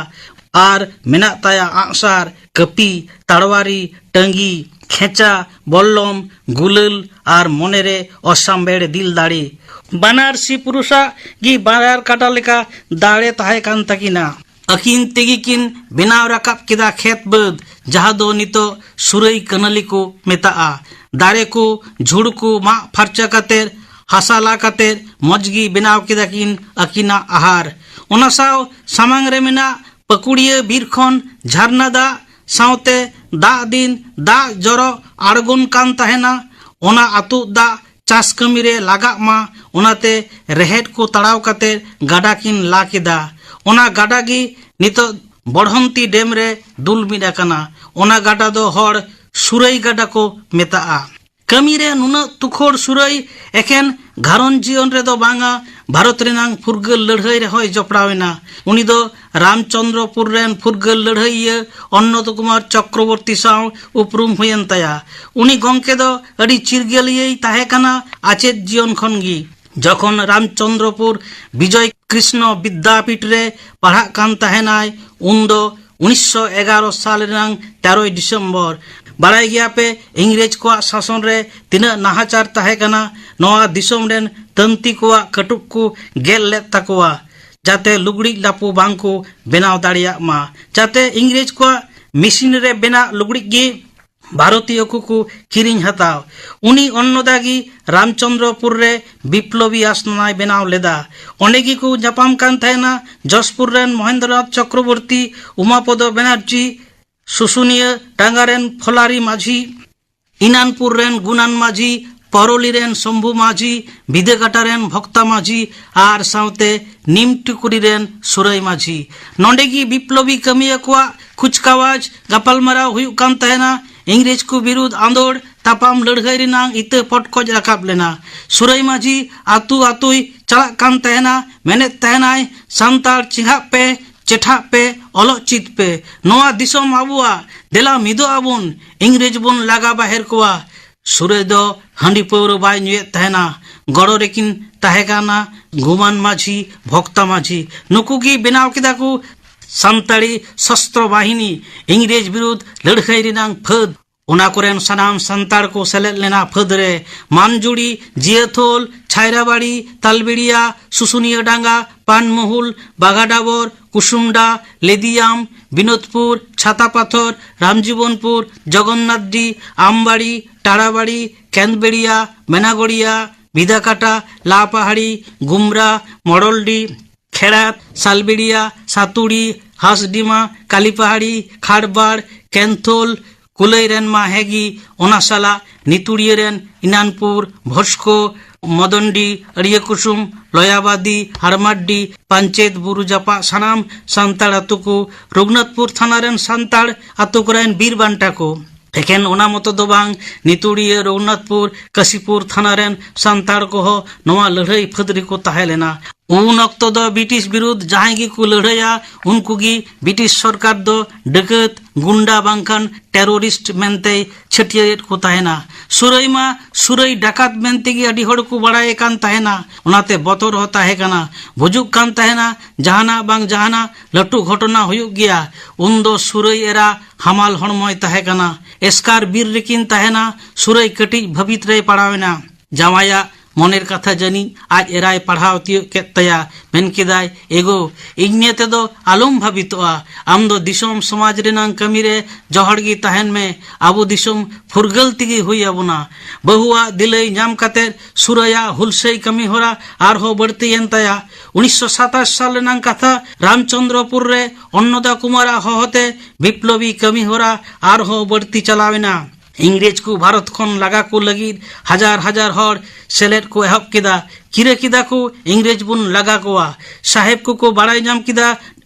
ᱟᱨ ᱢᱮᱱᱟᱜ ᱛᱟᱭᱟ ᱟᱸᱜᱼᱥᱟᱨ, ᱠᱟᱹᱯᱤ, ᱛᱟᱲᱣᱟᱨᱤ, ᱴᱟᱹᱝᱜᱤ, ᱠᱷᱮᱸᱪᱟ, ᱵᱚᱞᱞᱚᱢ, ᱜᱩᱞᱟᱹᱞ ᱟᱨ ᱢᱚᱱᱮᱨᱮ ᱚᱥᱟᱢᱵᱮᱲ ᱫᱤᱞ ᱫᱟᱲᱮ᱾ ᱵᱟᱱᱟᱨ ᱥᱤ ᱯᱩᱨᱩᱥᱟᱜ ᱜᱮ ᱵᱟᱱᱟᱨ ᱠᱟᱴᱟ ᱞᱮᱠᱟ ᱫᱟᱲᱮ ᱛᱟᱦᱮᱸ ᱠᱟᱱ ᱛᱟᱹᱠᱤᱱᱟ᱾ ᱟᱹᱠᱤᱱ ᱛᱮᱜᱮ ᱠᱤᱱ ᱵᱮᱱᱟᱣ ᱨᱟᱠᱟᱵ ᱠᱮᱫᱟ ᱠᱷᱮᱛ ᱵᱟᱹᱫᱽ, ᱡᱟᱦᱟᱸ ᱫᱚ ᱱᱤᱛᱚᱜ ᱥᱩᱨᱟᱹᱭ ᱠᱟᱹᱱᱟᱹᱞᱤ ᱠᱚ ᱢᱮᱛᱟᱜᱼᱟ᱾ ᱫᱟᱨᱮ ᱠᱚ, ᱡᱷᱩᱲ ᱠᱚ ᱢᱟᱜ ᱯᱷᱟᱨᱪᱟ ᱠᱟᱛᱮᱫ, ᱦᱟᱥᱟ ᱞᱟ ᱠᱟᱛᱮᱫ ᱢᱚᱡᱽ ᱜᱮ ᱵᱮᱱᱟᱣ ᱠᱮᱫᱟ ᱠᱤᱱ ᱟᱹᱠᱤᱱᱟᱜ ᱟᱦᱟᱨ᱾ ᱚᱱᱟ ᱥᱟᱶ ᱥᱟᱢᱟᱝ ᱨᱮ ᱢᱮᱱᱟᱜ ᱯᱟᱹᱠᱩᱲᱤᱭᱟᱹ ᱵᱤᱨ ᱠᱷᱚᱱ ᱡᱷᱟᱨᱱᱟ ᱫᱟᱜ ᱥᱟᱶᱛᱮ ᱫᱟᱜ ᱫᱤᱱ ᱫᱟᱜ ᱡᱚᱨᱚ ᱟᱬᱜᱚᱱ ᱠᱟᱱ ᱛᱟᱦᱮᱱᱟ᱾ ᱚᱱᱟ ᱟᱹᱛᱩᱜ ᱫᱟᱜ ᱪᱟᱥ ᱠᱟᱹᱢᱤ ᱨᱮ ᱞᱟᱜᱟᱜ ᱢᱟ, ᱚᱱᱟᱛᱮ ᱨᱮᱦᱮᱫ ᱠᱚ ᱛᱟᱲᱟᱣ ᱠᱟᱛᱮ ᱜᱟᱰᱟ ᱠᱤᱱ ᱞᱟ ᱠᱮᱫᱟ᱾ ᱚᱱᱟ ᱜᱟᱰᱟ ᱜᱮ ᱱᱤᱛᱚᱜ ᱵᱚᱲᱦᱚᱱᱛᱤ ᱰᱮᱢ ᱨᱮ ᱫᱩᱞ ᱢᱤᱫ ᱟᱠᱟᱱᱟ᱾ ᱚᱱᱟ ᱜᱟᱰᱟ ᱫᱚ ᱦᱚᱲ ᱥᱩᱨᱟᱹᱭ ᱜᱟᱰᱟ ᱠᱚ ᱢᱮᱛᱟᱜᱼᱟ᱾ ᱠᱟᱹᱢᱤ ᱨᱮ ᱱᱩᱱᱟᱹᱜ ᱛᱩᱠᱷᱚᱲ ᱥᱩᱨᱟᱹᱭ ᱮᱠᱷᱮᱱ ᱜᱷᱟᱨᱚᱸᱡᱽ ᱡᱤᱭᱚᱱ ᱨᱮᱫᱚ ᱵᱟᱝᱟ, ᱵᱷᱟᱨᱚᱛ ᱨᱮᱱᱟᱝ ᱯᱷᱩᱨᱜᱟᱹᱞ ᱞᱟᱹᱲᱦᱟᱹᱭ ᱨᱮᱦᱚᱸᱭ ᱡᱚᱯᱲᱟᱣ ᱮᱱᱟ᱾ ᱩᱱᱤ ᱫᱚ ᱨᱟᱢᱪᱚᱸᱫᱽᱨᱚᱯᱩᱨ ᱨᱮᱱ ᱯᱷᱩᱨᱜᱟᱹᱞ ᱞᱟᱹᱲᱦᱟᱹᱭᱤᱭᱟᱹ ᱚᱱᱱᱚᱛ ᱠᱩᱢᱟᱨ ᱪᱚᱠᱨᱚᱵᱚᱨᱛᱤ ᱥᱟᱶ ᱩᱯᱨᱩᱢ ᱦᱩᱭᱮᱱ ᱛᱟᱭᱟ᱾ ᱩᱱᱤ ᱜᱚᱢᱠᱮ ᱫᱚ ᱟᱹᱰᱤ ᱪᱤᱨᱜᱟᱹᱞᱤᱭᱟᱹᱭ ᱛᱟᱦᱮᱸ ᱠᱟᱱᱟ ᱟᱪᱮᱫ ᱡᱤᱭᱚᱱ ᱠᱷᱚᱱ ᱜᱮ᱾ ᱡᱚᱠᱷᱚᱱ ᱨᱟᱢᱪᱚᱸᱫᱽᱨᱚᱯᱩᱨ ᱵᱤᱡᱚᱭ ᱠᱨᱤᱥᱱᱚ ᱵᱤᱫᱽᱫᱟᱯᱤᱴ ᱨᱮ ᱯᱟᱲᱦᱟᱜ ᱠᱟᱱ ᱛᱟᱦᱮᱱᱟᱭ, ᱩᱱᱫᱚ ᱩᱱᱤᱥᱥᱚ ᱮᱜᱟᱨᱚ ᱥᱟᱞ ᱨᱮᱱᱟᱝ ᱛᱮᱨᱚᱭ ᱰᱤᱥᱮᱢᱵᱚᱨ᱾ ᱵᱟᱲᱟᱭ ᱜᱮᱭᱟᱯᱮ, ᱤᱝᱨᱮᱡᱽ ᱠᱚᱣᱟᱜ ᱥᱟᱥᱚᱱ ᱨᱮ ᱛᱤᱱᱟᱹᱜ ᱱᱟᱦᱟᱪᱟᱨ ᱛᱟᱦᱮᱸ ᱠᱟᱱᱟ᱾ ᱱᱚᱣᱟ ᱫᱤᱥᱚᱢ ᱨᱮᱱ ᱛᱟᱹᱱᱛᱤ ᱠᱚᱣᱟᱜ ᱠᱟᱹᱴᱩᱵ ᱠᱚ ᱜᱮᱫ ᱞᱮᱫ ᱛᱟᱠᱚᱣᱟ, ᱡᱟᱛᱮ ᱞᱩᱜᱽᱲᱤᱡ ᱞᱟᱯᱚ ᱵᱟᱝ ᱠᱚ ᱵᱮᱱᱟᱣ ᱫᱟᱲᱮᱭᱟᱜ ᱢᱟ, ᱡᱟᱛᱮ ᱤᱝᱨᱮᱡᱽ ᱠᱚᱣᱟᱜ ᱢᱮᱥᱤᱱ ᱨᱮ ᱵᱮᱱᱟᱜ ᱞᱩᱜᱽᱲᱤᱡ ᱜᱮ ᱵᱷᱟᱨᱚᱛᱤᱭᱚ ᱠᱚᱠᱚ ᱠᱤᱨᱤᱧ ᱦᱟᱛᱟᱣ᱾ ᱩᱱᱤ ᱚᱱᱱᱚᱫᱟ ᱜᱮ ᱨᱟᱢᱪᱚᱸᱫᱽᱨᱚᱯᱩᱨ ᱨᱮ ᱵᱤᱯᱞᱚᱵᱤ ᱟᱥᱱᱟᱭ ᱵᱮᱱᱟᱣ ᱞᱮᱫᱟ᱾ ᱚᱸᱰᱮ ᱜᱮᱠᱚ ᱧᱟᱯᱟᱢ ᱠᱟᱱ ᱛᱟᱦᱮᱱᱟ ᱡᱚᱥᱯᱩᱨ ᱨᱮᱱ ᱢᱚᱦᱮᱱᱫᱨᱚᱱᱟᱛᱷ ᱪᱚᱠᱨᱚᱵᱚᱨᱛᱤ, ᱩᱢᱟᱯᱚᱫᱚ ᱵᱮᱱᱟᱨᱡᱤ, ᱥᱩᱥᱩᱱᱤᱭᱟᱹ ᱰᱟᱸᱜᱟ ᱨᱮᱱ ᱯᱷᱚᱞᱟᱨᱤ ᱢᱟᱹᱡᱷᱤ, ᱤᱱᱟᱱᱯᱩᱨ ᱨᱮᱱ ᱜᱩᱱᱟᱱ ᱢᱟᱹᱡᱷᱤ, ᱯᱟᱨᱚᱞᱤ ᱨᱮᱱ ᱥᱚᱢᱵᱷᱩ ᱢᱟᱹᱡᱷᱤ, ᱵᱤᱫᱟᱹᱠᱟᱴᱟ ᱨᱮᱱ ᱵᱷᱚᱠᱛᱟ ᱢᱟᱹᱡᱷᱤ ᱟᱨ ᱥᱟᱶᱛᱮ ᱱᱤᱢᱴᱩᱠᱩᱨᱤ ᱨᱮᱱ ᱥᱩᱨᱟᱹᱭ ᱢᱟᱹᱡᱷᱤ᱾ ᱱᱚᱰᱮ ᱜᱮ ᱵᱤᱯᱞᱚᱵᱤ ᱠᱟᱹᱢᱤᱭᱟᱹ ᱠᱚᱣᱟᱜ ᱠᱩᱪᱠᱟᱣᱟᱡᱽ ᱜᱟᱯᱟᱞᱢᱟᱨᱟᱣ ᱦᱩᱭᱩᱜ ᱠᱟᱱ ᱛᱟᱦᱮᱱᱟ᱾ ᱤᱝᱨᱮᱡᱽ ᱠᱚ ᱵᱤᱨᱩᱫᱷ ᱟᱸᱫᱳᱲ ᱛᱟᱯᱟᱢ ᱞᱟᱹᱲᱦᱟᱹᱭ ᱨᱮᱱᱟᱝ ᱤᱛᱟᱹ ᱯᱚᱴᱠᱚᱡ ᱨᱟᱠᱟᱵ ᱞᱮᱱᱟ᱾ ᱥᱩᱨᱟᱹᱭ ᱢᱟᱹᱡᱷᱤ ᱟᱹᱛᱩ ᱟᱹᱛᱩᱭ ᱪᱟᱞᱟᱜ ᱠᱟᱱ ᱛᱟᱦᱮᱱᱟ, ᱢᱮᱱᱮᱫ ᱛᱟᱦᱮᱱᱟᱭ, "ᱥᱟᱱᱛᱟᱲ ᱪᱮᱸᱜᱷᱟᱜ ᱯᱮ, ᱪᱮᱴᱷᱟᱜ ᱯᱮ, ᱚᱞᱚᱜ ᱪᱮᱫ ᱯᱮ, ᱱᱚᱣᱟ ᱫᱤᱥᱚᱢ ᱟᱵᱚᱣᱟᱜ, ᱫᱮᱞᱟ ᱢᱤᱫᱚᱜ ᱟᱵᱚᱱ, ᱤᱝᱨᱮᱡᱽ ᱵᱚᱱ ᱞᱟᱜᱟ ᱵᱟᱦᱮᱨ ᱠᱚᱣᱟ᱾" ᱥᱩᱨᱟᱹᱭ ᱫᱚ ᱦᱟᱺᱰᱤ ᱯᱟᱹᱣᱨᱟᱹ ᱵᱟᱭ ᱧᱩᱭᱮᱫ ᱛᱟᱦᱮᱱᱟ᱾ ᱜᱚᱲᱚ ᱨᱮᱠᱤᱱ ᱛᱟᱦᱮᱸ ᱠᱟᱱᱟ ᱜᱩᱢᱟᱱ ᱢᱟᱹᱡᱷᱤ, ᱵᱷᱚᱠᱛᱟ ᱢᱟᱹᱡᱷᱤ᱾ ᱱᱩᱠᱩ ᱜᱮ ᱵᱮᱱᱟᱣ ᱠᱮᱫᱟ ᱠᱚ ᱥᱟᱱᱛᱟᱲᱤ ᱥᱚᱥᱛᱨᱚ ᱵᱟᱦᱤᱱᱤ᱾ ᱤᱝᱨᱮᱡᱽ ᱵᱤᱨᱩᱫᱷ ᱞᱟᱹᱲᱦᱟᱹᱭ ᱨᱮᱱᱟᱝ ᱯᱷᱟᱹᱫᱽ, ᱚᱱᱟ ᱠᱚᱨᱮᱱ ᱥᱟᱱᱟᱢ ᱥᱟᱱᱛᱟᱲ ᱠᱚ ᱥᱮᱞᱮᱫ ᱞᱮᱱᱟ ᱯᱷᱟᱹᱫᱽ ᱨᱮ᱾ ᱢᱟᱱᱡᱩᱲᱤ, ᱡᱤᱭᱟᱹᱛᱷᱳᱞ, ᱪᱷᱟᱭᱨᱟᱵᱟᱲᱤ, ᱛᱟᱞᱵᱮᱲᱤᱭᱟ, ᱥᱩᱥᱩᱱᱤᱭᱟᱹ ᱰᱟᱸᱜᱟ, ᱯᱟᱱᱢᱚᱦᱩᱞ, ᱵᱟᱜᱟᱰᱟᱵᱚᱨ, ᱠᱩᱥᱩᱢᱰᱟ, ᱞᱮᱫᱤᱭᱟᱢ, ᱵᱤᱱᱳᱫᱽᱯᱩᱨ, ᱪᱷᱟᱛᱟᱯᱟᱛᱷᱚᱨ, ᱨᱟᱢᱡᱤᱵᱚᱱᱯᱩᱨ, ᱡᱚᱜᱚᱱᱱᱟᱛᱷᱰᱤ, ᱟᱢᱵᱟᱲᱤ, ᱴᱟᱲᱟᱵᱟᱲᱤ, ᱠᱮᱸᱫᱽᱵᱮᱲᱤᱭᱟ, ᱢᱮᱱᱟᱜᱚᱲᱤᱭᱟ, ᱵᱤᱫᱟᱠᱟᱴᱟ, ᱞᱟᱯᱟᱦᱟᱲᱤ, ᱜᱩᱢᱨᱟ, ᱢᱚᱲᱚᱞᱰᱤ, ᱠᱷᱮᱲᱟᱛ, ᱥᱟᱞᱵᱮᱲᱤᱭᱟ, ᱥᱟᱛᱩᱲᱤ, ᱦᱟᱥᱰᱤᱢᱟ, ᱠᱟᱞᱤᱯᱟᱦᱟᱲᱤ, ᱠᱷᱟᱲᱵᱟᱲ, ᱠᱮᱱᱛᱷᱳᱞ, ᱠᱩᱞᱟᱹᱭ ᱨᱮᱱ ᱢᱟ ᱦᱮᱸᱜᱮ, ᱚᱱᱟ ᱥᱟᱞᱟᱜ ᱱᱤᱛᱩᱲᱤᱭᱟᱹ ᱨᱮᱱ ᱤᱱᱟᱱᱯᱩᱨ, ᱵᱷᱚᱥᱠᱳ, ᱢᱚᱫᱚᱱᱰᱤ, ᱟᱹᱲᱤᱭᱟᱹ ᱠᱩᱥᱩᱢ, ᱞᱚᱭᱟᱵᱟᱫᱤ, ᱦᱟᱲᱢᱟᱰᱰᱤ, ᱯᱟᱧᱪᱮᱛ ᱵᱩᱨᱩ ᱡᱟᱯᱟᱜ ᱥᱟᱱᱟᱢ ᱥᱟᱱᱛᱟᱲ ᱟᱛᱳ ᱠᱚ, ᱨᱚᱜᱷᱩᱱᱟᱛᱷᱯᱩᱨ ᱛᱷᱟᱱᱟ ᱨᱮᱱ ᱥᱟᱱᱛᱟᱲ ᱟᱛᱳ ᱠᱚᱨᱮᱱ ᱵᱤᱨ ᱵᱟᱱᱴᱟ ᱠᱚ᱾ ᱮᱠᱮᱱ ᱚᱱᱟ ᱢᱚᱛᱚ ᱫᱚ ᱵᱟᱝ, ᱱᱤᱛᱩᱲᱤᱭᱟᱹ, ᱨᱚᱜᱷᱩᱱᱟᱛᱷᱯᱩᱨ, ᱠᱟᱥᱤᱯᱩᱨ ᱛᱷᱟᱱᱟ ᱨᱮᱱ ᱥᱟᱱᱛᱟᱲ ᱠᱚᱦᱚᱸ ᱱᱚᱣᱟ ᱞᱟᱹᱲᱦᱟᱹᱭ ᱯᱷᱟᱹᱫᱽ ᱨᱮᱠᱚ ᱛᱟᱦᱮᱸ ᱞᱮᱱᱟ᱾ ᱩᱱ ᱚᱠᱛᱚ ᱫᱚ ᱵᱨᱤᱴᱤᱥ ᱵᱤᱨᱩᱫᱷ ᱡᱟᱦᱟᱸᱭ ᱜᱮᱠᱚ ᱞᱟᱹᱲᱦᱟᱹᱭᱟ, ᱩᱱᱠᱩ ᱜᱮ ᱵᱨᱤᱴᱤᱥ ᱥᱚᱨᱠᱟᱨ ᱫᱚ ᱰᱟᱹᱠᱟᱹᱛ, ᱜᱩᱱᱰᱟ ᱵᱟᱝᱠᱷᱟᱱ ᱴᱮᱨᱚᱨᱤᱥᱴ ᱢᱮᱱᱛᱮᱭ ᱪᱷᱟᱹᱴᱭᱟᱹᱨᱮᱫ ᱠᱚ ᱛᱟᱦᱮᱱᱟ᱾ ᱥᱩᱨᱟᱹᱭ ᱢᱟ ᱥᱩᱨᱟᱹᱭ ᱰᱟᱠᱟᱛ ᱢᱮᱱᱛᱮᱜᱮ ᱟᱹᱰᱤ ᱦᱚᱲ ᱠᱚ ᱵᱟᱲᱟᱭᱮ ᱠᱟᱱ ᱛᱟᱦᱮᱱᱟ᱾ ᱚᱱᱟᱛᱮ ᱵᱚᱛᱚᱨ ᱦᱚᱸ ᱛᱟᱦᱮᱸ ᱠᱟᱱᱟ᱾ ᱵᱩᱡᱩᱜ ᱠᱟᱱ ᱛᱟᱦᱮᱱᱟ ᱡᱟᱦᱟᱱᱟᱜ ᱵᱟᱝ ᱡᱟᱦᱟᱱᱟᱜ ᱞᱟᱹᱴᱩ ᱜᱷᱚᱴᱚᱱᱟ ᱦᱩᱭᱩᱜ ᱜᱮᱭᱟ᱾ ᱩᱱᱫᱚ ᱥᱩᱨᱟᱹᱭ ᱮᱨᱟ ᱦᱟᱢᱟᱞ ᱦᱚᱲᱢᱚᱭ ᱛᱟᱦᱮᱸ ᱠᱟᱱᱟ᱾ ᱮᱥᱠᱟᱨ ᱵᱤᱨ ᱨᱮᱠᱤᱱ ᱛᱟᱦᱮᱱᱟ᱾ ᱥᱩᱨᱟᱹᱭ ᱠᱟᱹᱴᱤᱡ ᱵᱷᱟᱹᱵᱤᱛ ᱨᱮᱭ ᱯᱟᱲᱟᱣ ᱮᱱᱟ᱾ ᱡᱟᱶᱟᱭᱟᱜ ᱢᱚᱱᱮᱨ ᱠᱟᱛᱷᱟ ᱡᱟᱹᱱᱤᱡ ᱟᱡ ᱮᱨᱟᱭ ᱯᱟᱲᱦᱟᱣ ᱛᱤᱭᱳᱜ ᱠᱮᱫ ᱛᱟᱭᱟ᱾ ᱢᱮᱱ ᱠᱮᱫᱟᱭ, "ᱮᱜᱳ, ᱤᱧ ᱱᱤᱭᱮ ᱛᱮᱫᱚ ᱟᱞᱚᱢ ᱵᱷᱟᱵᱤᱛᱚᱜᱼᱟ᱾ ᱟᱢ ᱫᱚ ᱫᱤᱥᱚᱢ ᱥᱚᱢᱟᱡᱽ ᱨᱮᱱᱟᱝ ᱠᱟᱹᱢᱤ ᱨᱮ ᱡᱚᱦᱚᱲ ᱜᱮ ᱛᱟᱦᱮᱱ ᱢᱮ᱾ ᱟᱵᱚ ᱫᱤᱥᱚᱢ ᱯᱷᱩᱨᱜᱟᱹᱞ ᱛᱮᱜᱮ ᱦᱩᱭ ᱟᱵᱚᱱᱟ᱾" ᱵᱟᱹᱦᱩᱣᱟᱜ ᱫᱤᱞᱟᱹᱭ ᱧᱟᱢ ᱠᱟᱛᱮ ᱥᱩᱨᱟᱹᱭᱟᱜ ᱦᱩᱞᱥᱟᱹᱭ ᱠᱟᱹᱢᱤ ᱦᱚᱨᱟ ᱟᱨᱦᱚᱸ ᱵᱟᱹᱲᱛᱤᱭᱮᱱ ᱛᱟᱭᱟ᱾ ᱩᱱᱤᱥᱥᱚ ᱥᱟᱛᱟᱥ ᱥᱟᱞ ᱨᱮᱱᱟᱝ ᱠᱟᱛᱷᱟ, ᱨᱟᱢᱪᱚᱸᱫᱽᱨᱚᱯᱩᱨ ᱨᱮ ᱚᱱᱱᱚᱫᱟ ᱠᱩᱢᱟᱨᱟᱜ ᱦᱚᱦᱚᱛᱮ ᱵᱤᱯᱞᱚᱵᱤ ᱠᱟᱹᱢᱤ ᱦᱚᱨᱟ ᱟᱨᱦᱚᱸ ᱵᱟᱹᱲᱛᱤ ᱪᱟᱞᱟᱣ ᱮᱱᱟ᱾ ᱤᱝᱨᱮᱡᱽ ᱠᱚ ᱵᱷᱟᱨᱚᱛ ᱠᱷᱚᱱ ᱞᱟᱜᱟ ᱠᱚ ᱞᱟᱹᱜᱤᱫ ᱦᱟᱡᱟᱨ ᱦᱟᱡᱟᱨ ᱦᱚᱲ ᱥᱮᱞᱮᱫ ᱠᱚ ᱮᱦᱚᱵ ᱠᱮᱫᱟ᱾ ᱠᱤᱨᱟᱹ ᱠᱮᱫᱟ ᱠᱚ, ᱤᱝᱨᱮᱡᱽ ᱵᱚᱱ ᱞᱟᱜᱟ ᱠᱚᱣᱟ᱾ ᱥᱟᱦᱮᱵᱽ ᱠᱚᱠᱚ ᱵᱟᱲᱟᱭ ᱧᱟᱢ ᱠᱮᱫᱟ,